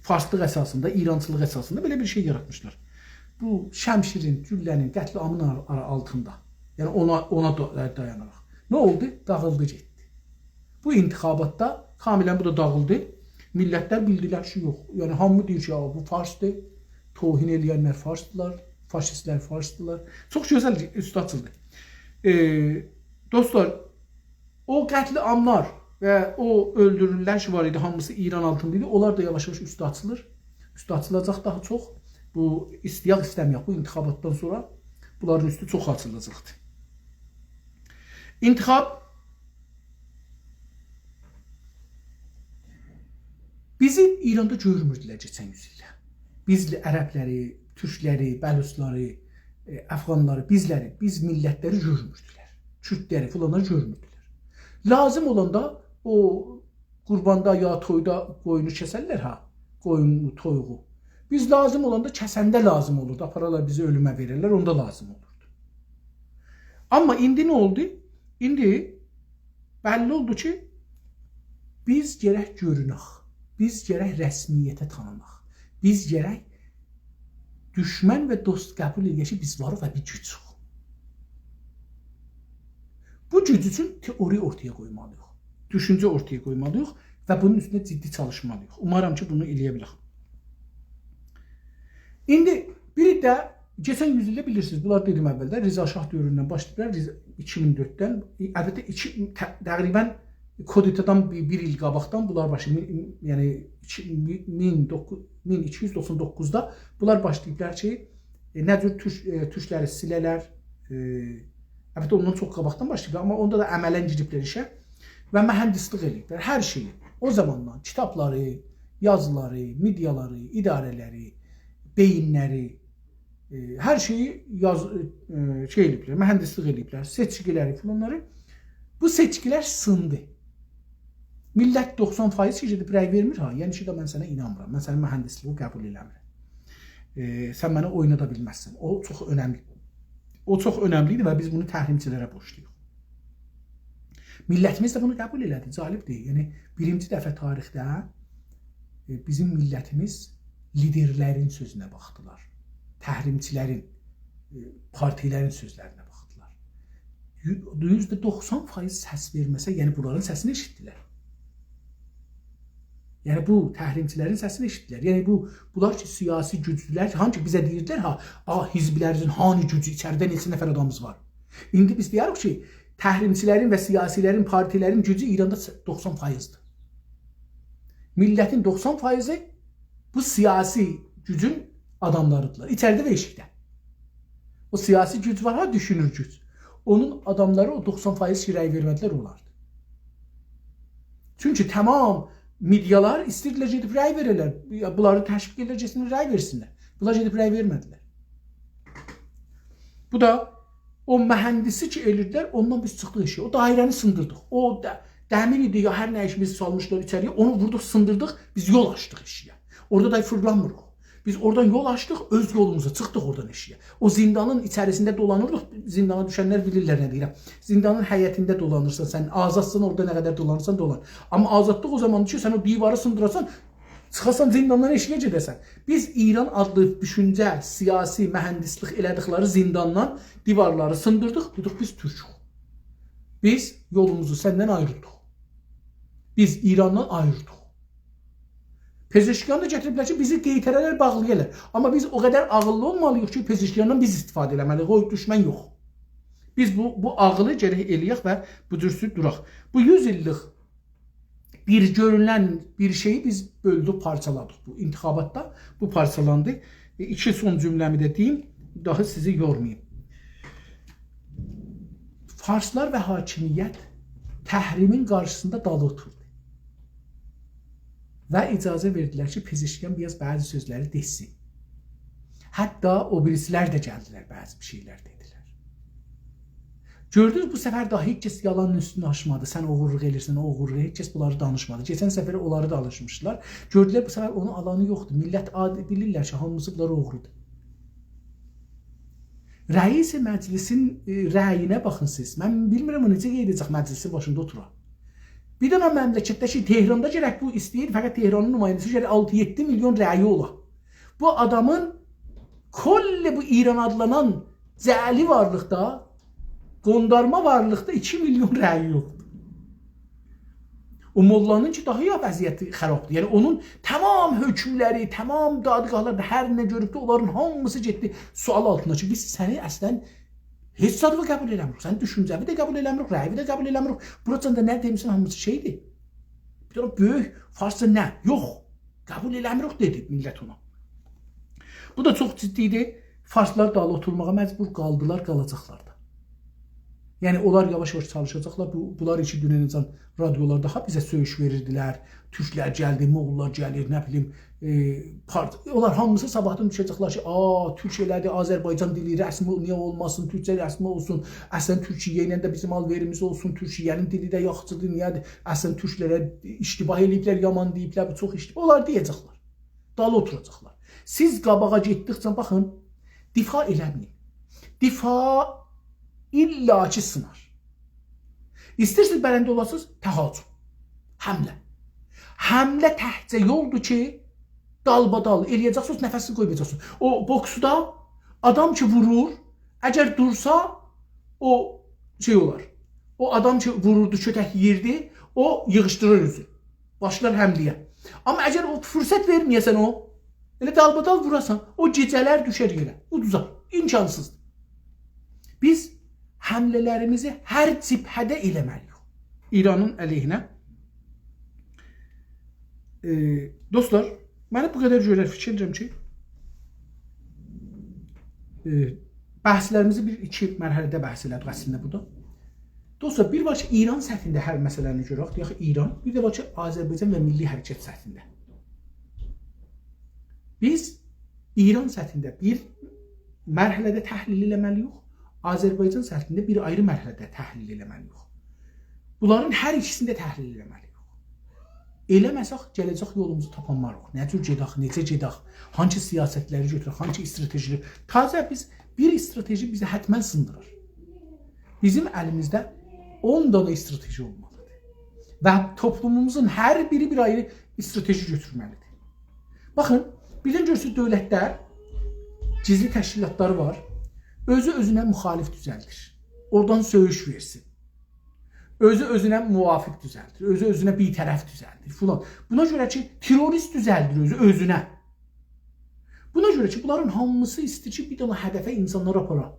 فارسلیق اساسیندا، ایرانچیلیق اساسیندا بئله بیر شئی یاراتمیشدیلار. بو شمشیرین، گولله‌نین، قتل‌عامین آر-، آر-، آلتیندا. یعنی اونا، اونا دا-، دایاناراق. نه اولدو؟ داغیلدی گئتدی. بو انتخاباتدا کاملاً بو دا داغیلدی. میللتلر بیلدیلر کی یوخ. یعنی هامی دئییر کی آ، بو فارسدیر. توهین ائله‌ینلر فارسدیلار، فاشیستلر فارسدیلار. چوخ گؤزل اوستو آچیلدی. ائ، دوستلار، او قتل‌عاملار و او اؤلدورولولر کی وار ایدی، هامیسی ایران آلتیندا ایدی. اونلار دا یاواش-یاواش اوستو آچیلیر. اوستو آچیلاجاق داها چوخ. بو ایسته‌یک، ایسته‌مه‌یک، بو انتخاباتدان سونرا بونلارین اوستو چوخ آچیلاجاقدیر. انتخاب، بیزی ایراندا گؤرموردولر کئچن یوز ایلده. بیزلی عربلری، تورکلری، بلوچلاری، ائ، افغانلاری، بیزلری، بیز میللتلری گؤرموردولر. کوردلری، فلانلاری گؤرموردولر. لازیم اولاندا او قورباندا یا تویدا قویونو کسرلر ها، قویونو، تویوغو. بیز لازیم اولاندا، کسنده لازیم اولوردو، آپارارلار بیزی اؤلومه وئررلر، اوندا لازیم اولوردو. آمما ایندی نه اولدو؟ ایندی بللی اولدو کی بیز گرک گؤرونک، بیز گرک رسمیته تانیناق، بیز گرک دوشمن و دوست قبول ائله‌یک کی، بیز واریق و بیر گوجوک. بو گوج اوچون تئوری اورتایا قویمالی‌ییق. دوشونجه اورتایا قویمالی‌ییق و بونون اوستونده جدی چالیشمالی‌ییق. اومارام کی، بونو ائله‌یه بیلک. ایندی بیر ده کئچن یوز ایلده بیلیرسینیز، بونلار دئدیم اولده، رضا شاه دؤوروندن باشلاییبلار، رضا، ایکی مین دؤرددن، البته، ایکی، ت-، تقریباً کودتادان بیر، بیر ایل قاباقدان بونلار باشلاییب، مین، یعنی ایکی، مین دوققوز، مین ایکی یوز دوخسان دوققوزدا بونلار باشلاییبلار کی، ائ، نه جور تورک، ائ، تورکلری سیله‌لر، ائ، البته اوندان چوخ قاباقدان باشلاییبلار، آمما اوندا دا عملاً گیریبلر ایشه و مهندسلیک ائله‌ییبلر، هر شئیی. او زاماندان کیتابلاری، یازیلاری، مئدیالاری، اداره‌لری، بئیینلری، ائ، هر شئیی یاز-، ائ، شئی ائله‌ییبلر، مهندسلیک ائله‌ییبلر، سئچکیلری، فلانلاری. بو سئچکیلر سیندی. میللت دوخسان فایز کی، گئدیب رأی وئرمیر ها. یعنی کی، دا من سنه اینانمیرام. من سنین مهندسلیگی قبول ائله‌میرم. ائ، سن منی اوینادا بیلمزسن. او چوخ اؤنملی. او چوخ اؤنملی ایدی و بیز بونو تحریمچیلره بورجلویوق. میللتیمیز ده بونو قبول ائله‌دی. جالبدیر. یعنی، بیرینجی دفعه تاریخده، ائ، بیزیم میللتیمیز لیدرلرین سؤزونه باخدیلار. تحریمچیلرین، ائ، پارتیلرین سؤزلرینه باخدیلار. یو-، یوزده دوخسان فایز سس وئرمه‌سه، یعنی بونلارین سسینی ائشیتدیلر. یعنی بو تحریمچیلرین سسینی ائشیتدیلر. یعنی بو، بونلار کی، سیاسی گوجدولر، هانی کی بیزه دئییردیلر، ها، «آ، حزبلرین هانی گوجو، ایچریده نئچه نفر آدامیمیز وار؟» ایندی بیز دئیه‌ریک کی، تحریمچیلرین و سیاسیلرین، پارتیلرین گوجو ایراندا دوخسان فایزدیر. میللتین دوخسان فایزی بو سیاسی گوجون آداملاریدیرلار. ایچریده و ائشیکده. او سیاسی گوج وار ها، دوشونور گوج. اونون آداملاری او دوخسان فایز کی، رأی وئرمه‌دیلر، اولاردی. چونکی تمام مئدیالار ایسته‌ییردیلر گئدیب رأی وئره‌لر. یا بونلاری تشویق ائدیرلر، گئتسینلر رأی وئرسینلر. بونلار گئدیب رأی وئرمه‌دیلر. بو دا او مهندسی کی ائلیردیلر، اوندان بیز چیخدیق ائشیگه. او دایره‌نی سیندیردیق. او ده-، دمیر ایدی یا هر نه ایشیمیز سالمیشلار ایچری‌یه، اونو ووردوق، سیندیردیق، بیز یول آچدیق ائشیگه. اورادا دا فیرلانمیریق. بیز اورادان یول آچدیق، اؤز یولوموزا چیخدیق اوردان ائشیگه. او زیندانین ایچریسینده دولانیردیق. زیندانا دوشنلر بیلیرلر نه دئییرم. زیندانین حیطینده دولانیرسان سن، آزادسان، اورادا نه قدر دولانیرسان دولان. آمما آزادلیق او زاماندیر کی، سن او دیواری سیندیراسان، چیخاسان زینداندان ائشیگه گئده‌سن. بیز ایران آدلی دوشونجه، سیاسی، مهندسلیک ائله‌دیکلری زینداندان دیوارلاری سیندیردیق، دئدیک بیز تورکوک. بیز یولوموزو سندن آییردیق. بیز ایراندان آییردیق. پزشکیانی دا گتیریبلر کی، بیزی قئیطره‌لر، باغلایالار. آمما بیز او قدر عاغیللی اولمالی‌ییق کی، پزشکیاندان بیز استفاده ائله‌مه‌لی‌ییک، او دوشمن یوخ. بیز بو، بو عاغیلی گرک ائله‌یک و بو جورسو دوراق. بو یوز ایللیک بیر گؤرونن بیر شئیی بیز بؤلدوک، پارچالادیق. بو انتخاباتدا بو پارچالاندی. ائ، ایکی سون جمله‌می ده دئییم، داها سیزی یورماییم. فارسلار و حاکمیت تحریمین قارشیسیندا دالی اوتوردو. و اجازه وئردیلر کی، پزشکیان بیر آز بعضی سؤزلری دئسین. حتی او بیریسیلر ده گلدیلر، بعضی بیر شئیلر دئدیلر. گؤردونوز، بو سفر داها هئچ کس یالانین اوستونو آچمادی. سن اوغورلوق ائلیرسن، او اوغورلوق، هئچ کس بونلاری دانیشمادی. کئچن سفر اونلاری دانیشمیشدیلار. گؤردولر، بو سفر اونون آلانی یوخدور. میللت عادی بیلیرلر کی، هامیسی بونلار اوغرودور. رئیس مجلسین، ائ، رأیینه باخین سیز. من بیلمیرم، او نئجه گئده‌جک مجلسین باشیندا اوتورا. بیر دنه مملکتده کی، تهراندا گرک بو ایسته‌ییر، فقط تهرانین نماینده‌سی گرک آلتی یئددی میلیون رأیی اولا. بو آدامین کلّ بو ایران آدلانان جعلی وارلیقدا، قوندارما وارلیقدا ایکی میلیون رأیی یوخدور. او موللانین کی، داها یا وضعیتی خرابدیر. یعنی، اونون تمام حکملری، تمام دادگاهلاردا هر نه گؤروبدو، اونلارین هامیسی گئتدی سؤال آلتینا کی، بیز سنی اصلاً هئچ زادی قبول ائله‌میریک. سنین دوشونجه‌وی ده قبول ائله‌میریک، رأیی ده قبول ائله‌میریک. بوراجان دا نه دئمیسن، هامیسی شئیدیر. بیر دنه بؤیوک فارسجا نه؟ یوخ. قبول ائله‌میریک دئدی میللت اونا. بو دا چوخ جدی ایدی. فارسلار دالی اوتورماغا مجبور قالدیلار، قالاجاقلار دا. یعنی، اونلار یاواش-یاواش چالیشاجاقلار. بو، بونلار کی، دوننه‌جن رادیولاردا ها بیزه سؤیوش وئریردیلر. تورکلر گلدی، موغوللار گلیر، نه بیلیم، ائ، پارت-، اونلار هامیسی صاباحدان دوشه‌جکلر کی، «آ، تورک ائله‌دی، آذربایجان دیلی رسمی نییه اولماسین، تورکجه رسمی اولسون. اصلاً تورکیه ایله ده بیزیم آل‌وئریمیز اولسون، تورکیه‌نین دیلی ده یاخشیدیر، نییه‌دیر؟ اصلاً تورکلره اشتباه ائله‌ییبلر، یامان دئییبلر، بو چوخ اشتباه.» اونلار دئیه‌جکلر. دالی اوتوراجاقلار. سیز قاباغا گئتدیکجه، باخین، دفاع ائله‌مه‌یین. دفاع الّا کی سینار. ایسته‌ییرسینیز برنده اولاسینیز، تهاجم. حمله. حمله تکجه یولدور کی، دالبادال ائله‌یه‌جکسینیز، نفسینی قویمایاجاقسینیز. او بوکسدا آدام کی وورور، اگر دورسا، او شئی اولار. او آدام کی ووروردو، کؤتک یئییردی، او ییغیشدیریر اؤزو. باشلار حمله‌یه. آمما اگر او فرصت وئرمه‌یه‌سن او، ائله دالبادال ووراسان، او گئجه‌لر دوشر یئره. اودوزار. امکانسیزدیر. بیز حمله‌لریمیزی هر جبهه‌ده ائله‌مه‌لی‌ییک. ایرانین علیهینه. ائ، دوستلار، منی بو قدر گؤرر فیکیر ائدیرم کی، ائ، بحثلریمیزی بیر ایکی مرحله‌ده بحث ائله‌دیک اصلینده بورادا. دوستلار، بیر وار کی، ایران سطحینده هر مسئله‌نی گؤرک، دئیک ایران، بیر ده وار کی، آذربایجان و میللی حرکت سطحینده. بیز ایران سطحینده بیر مرحله‌ده تحلیل ائله‌مه‌لی‌ییک، آذربایجان سطحینده بیر آیری مرحله‌ده تحلیل ائله‌مه‌لی‌ییک. بونلارین هر ایکیسینی ده تحلیل ائله‌مه‌لی‌ییک. ائله‌مه‌سک، گله‌جک یولوموزو تاپانماریق. نه جور گئدک، نئجه گئدک، هانسی سیاستلری گؤتورک، هانسی استراتژی‌لری. تازه بیز بیر استراتژی بیزی حتماً سیندیرار. بیزیم الیمیزده اون دانا استراتژی اولمالیدیر. و توپلوموموزون هر بیری بیر آیری استراتژی گؤتورمه‌لیدیر. باخین، بیردن گؤرورسونوز دؤولتلر، گیزلی تشکیلاتلاری وار. اؤزو اؤزونه مخالف دوزلدیر. اورادان سؤیوش وئرسین. اؤزو اؤزونه موافق دوزلدیر. اؤزو اؤزونه بی‌طرف دوزلدیر فلان. بونا گؤره کی، تروریست دوزلدیر اؤزو اؤزونه. بونا گؤره کی، بونلارین هامیسی ایسته‌ییر کی، بیر دنه هدفه اینسانلاری آپارا.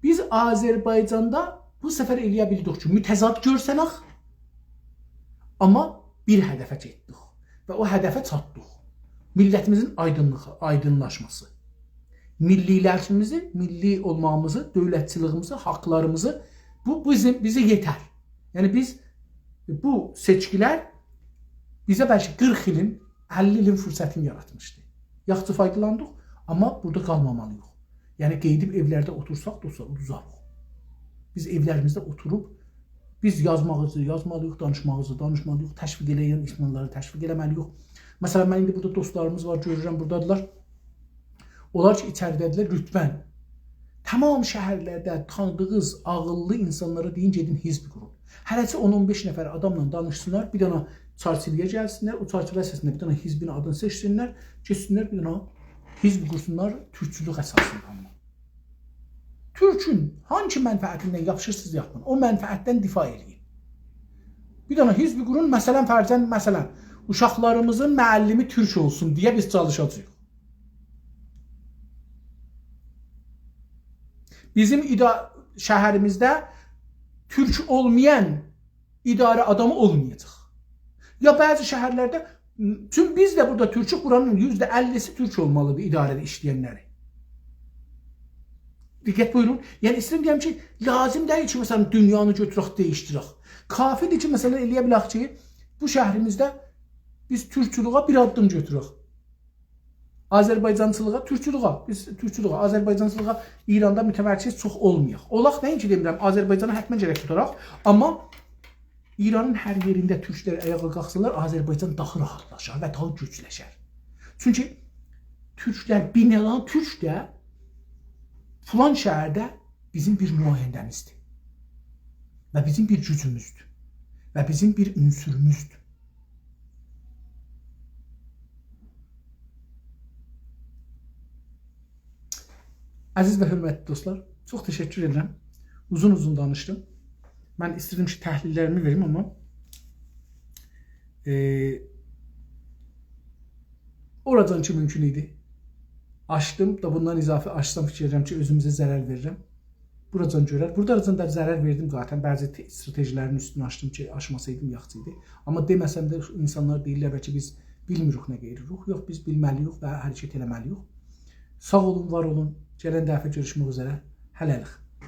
بیز آذربایجاندا بو سفر ائلیه بیلدیک کی، متضاد گؤرسنک، آمما بیر هدفه گئتدیک و او هدفه چاتدیق. میللتیمیزین آیدینلیغی، آیدینلاشماسی. میللی‌لیگیمیزی، میللی اولماغیمیزی، دؤولتچیلیگیمیزی، حاقلاریمیزی، بو بیزیم، بیزه یئتر. یعنی بیز، بو سئچکیلر بیزه بلکه قیرخ ایلین، اللی ایلین فرصتینی یاراتمیشدی. یاخشی فایدالاندیق، آمما بورادا قالمامالی‌ییق. یعنی قئییدیب ائولرده اوتورساق، دوستلار، اودوزاریق. بیز ائولریمیزده اوتوروب، بیز یازماغیمیزی یازمالی‌ییق، دانیشماغیمیزی دانیشمالی‌ییق، تشویق ائله‌ین اینسانلاری تشویق ائله‌مه‌لی‌ییک. مثلاً، من ایندی بورادا دوستلاریمیز وار، گؤرورم، بورادادیرلار. اونلار کی، ایچریده‌دیرلر، لطفاً تمام شهرلرده تانیدیغینیز عاغیللی اینسانلارا دئیین، گئدین حزب قورون. هره‌سی اون اون بئش نفر آداملا دانیشسینلار، بیر دنه چرچیوه‌یه گلسینلر، او چرچیوه اساسیندا بیر دنه حزبین آدینی سئچسینلر، گئتسینلر بیر دنه حزب قورسونلار، تورکچولوک اساسیندا آمما. تورکون هانسی منفعتیندن یاپیشیرسینیز یاپین، او منفعتدن دفاع ائله‌یین. بیر دنه حزب قورون، مثلاً، فرضاً، مثلاً، اوشاقلاریمیزین معلمی تورک اولسون دئیه بیز چالیشاجاغیق. بیزیم ادا-، شهریمیزده تورک اولمایان اداره آدامی اولمایاجاق. یا بعضی شهرلرده، چونکی بیز ده بورادا تورکوک، بورانین یوزده اللی‌سی تورک اولمالیدیر اداره‌ده ایشله‌ینلری. دقت بویورون. یعنی، ایسته‌ییرم دئیم کی، لازیم دئییل کی، مثلاً، دونیانی گؤتورک، دییشدیرک. کافیدیر کی، مثلاً، ائلیه بیلک کی، بو شهریمیزده بیز تورکچولوغا بیر آددیم گؤتورک. آذربایجانچیلیغا، تورکچولوغا، بیز تورکچولوغا، آذربایجانچیلیغا ایراندا متمرکز چوخ اولمایاق. اولاق، نه‌اینکی دئمیرم، آذربایجانی حتماً گرک توتاراق، آمما ایرانین هر یئرینده تورکلر آیاغا قالخسالار، آذربایجان داها راحتلاشار و داها گوجلشر. چونکی تورکلر، بیر دنه تورک ده فلان شهرده بیزیم بیر نماینده‌میزدیر. و بیزیم بیر گوجوموزدور. و بیزیم بیر عنصروموزدور. عزیز و حؤرمتلی دوستلار، چوخ تشکر ائدیرم. اوزون-اوزون دانیشدیم. من ایسته‌دیم کی، تحلیل‌لریمی وئریم، آمما، ائ، اوراجان کی مومکون ایدی، آچدیم. دا بوندان اضافه آچسام، فیکیر ائدیرم کی، اؤزوموزه ضرر وئریرم. بوراجان گؤرر. بوراداجان دا ضرر وئردیم ذاتاً. بعضی ت-، استراتژی‌لرین اوستونو آچدیم کی، آچماسایدیم یاخشی ایدی. آمما دئمه‌سم ده، اینسانلار دئییرلر، بلکه بیز بیلمیریک نه قئییریریک. یوخ، بیز بیلمه‌لی‌ییک و حرکت ائله‌مه‌لی‌ییک. ساغ اولون، وار اولون. گلن دفعه گؤروشمک اوزره. هله‌لیک.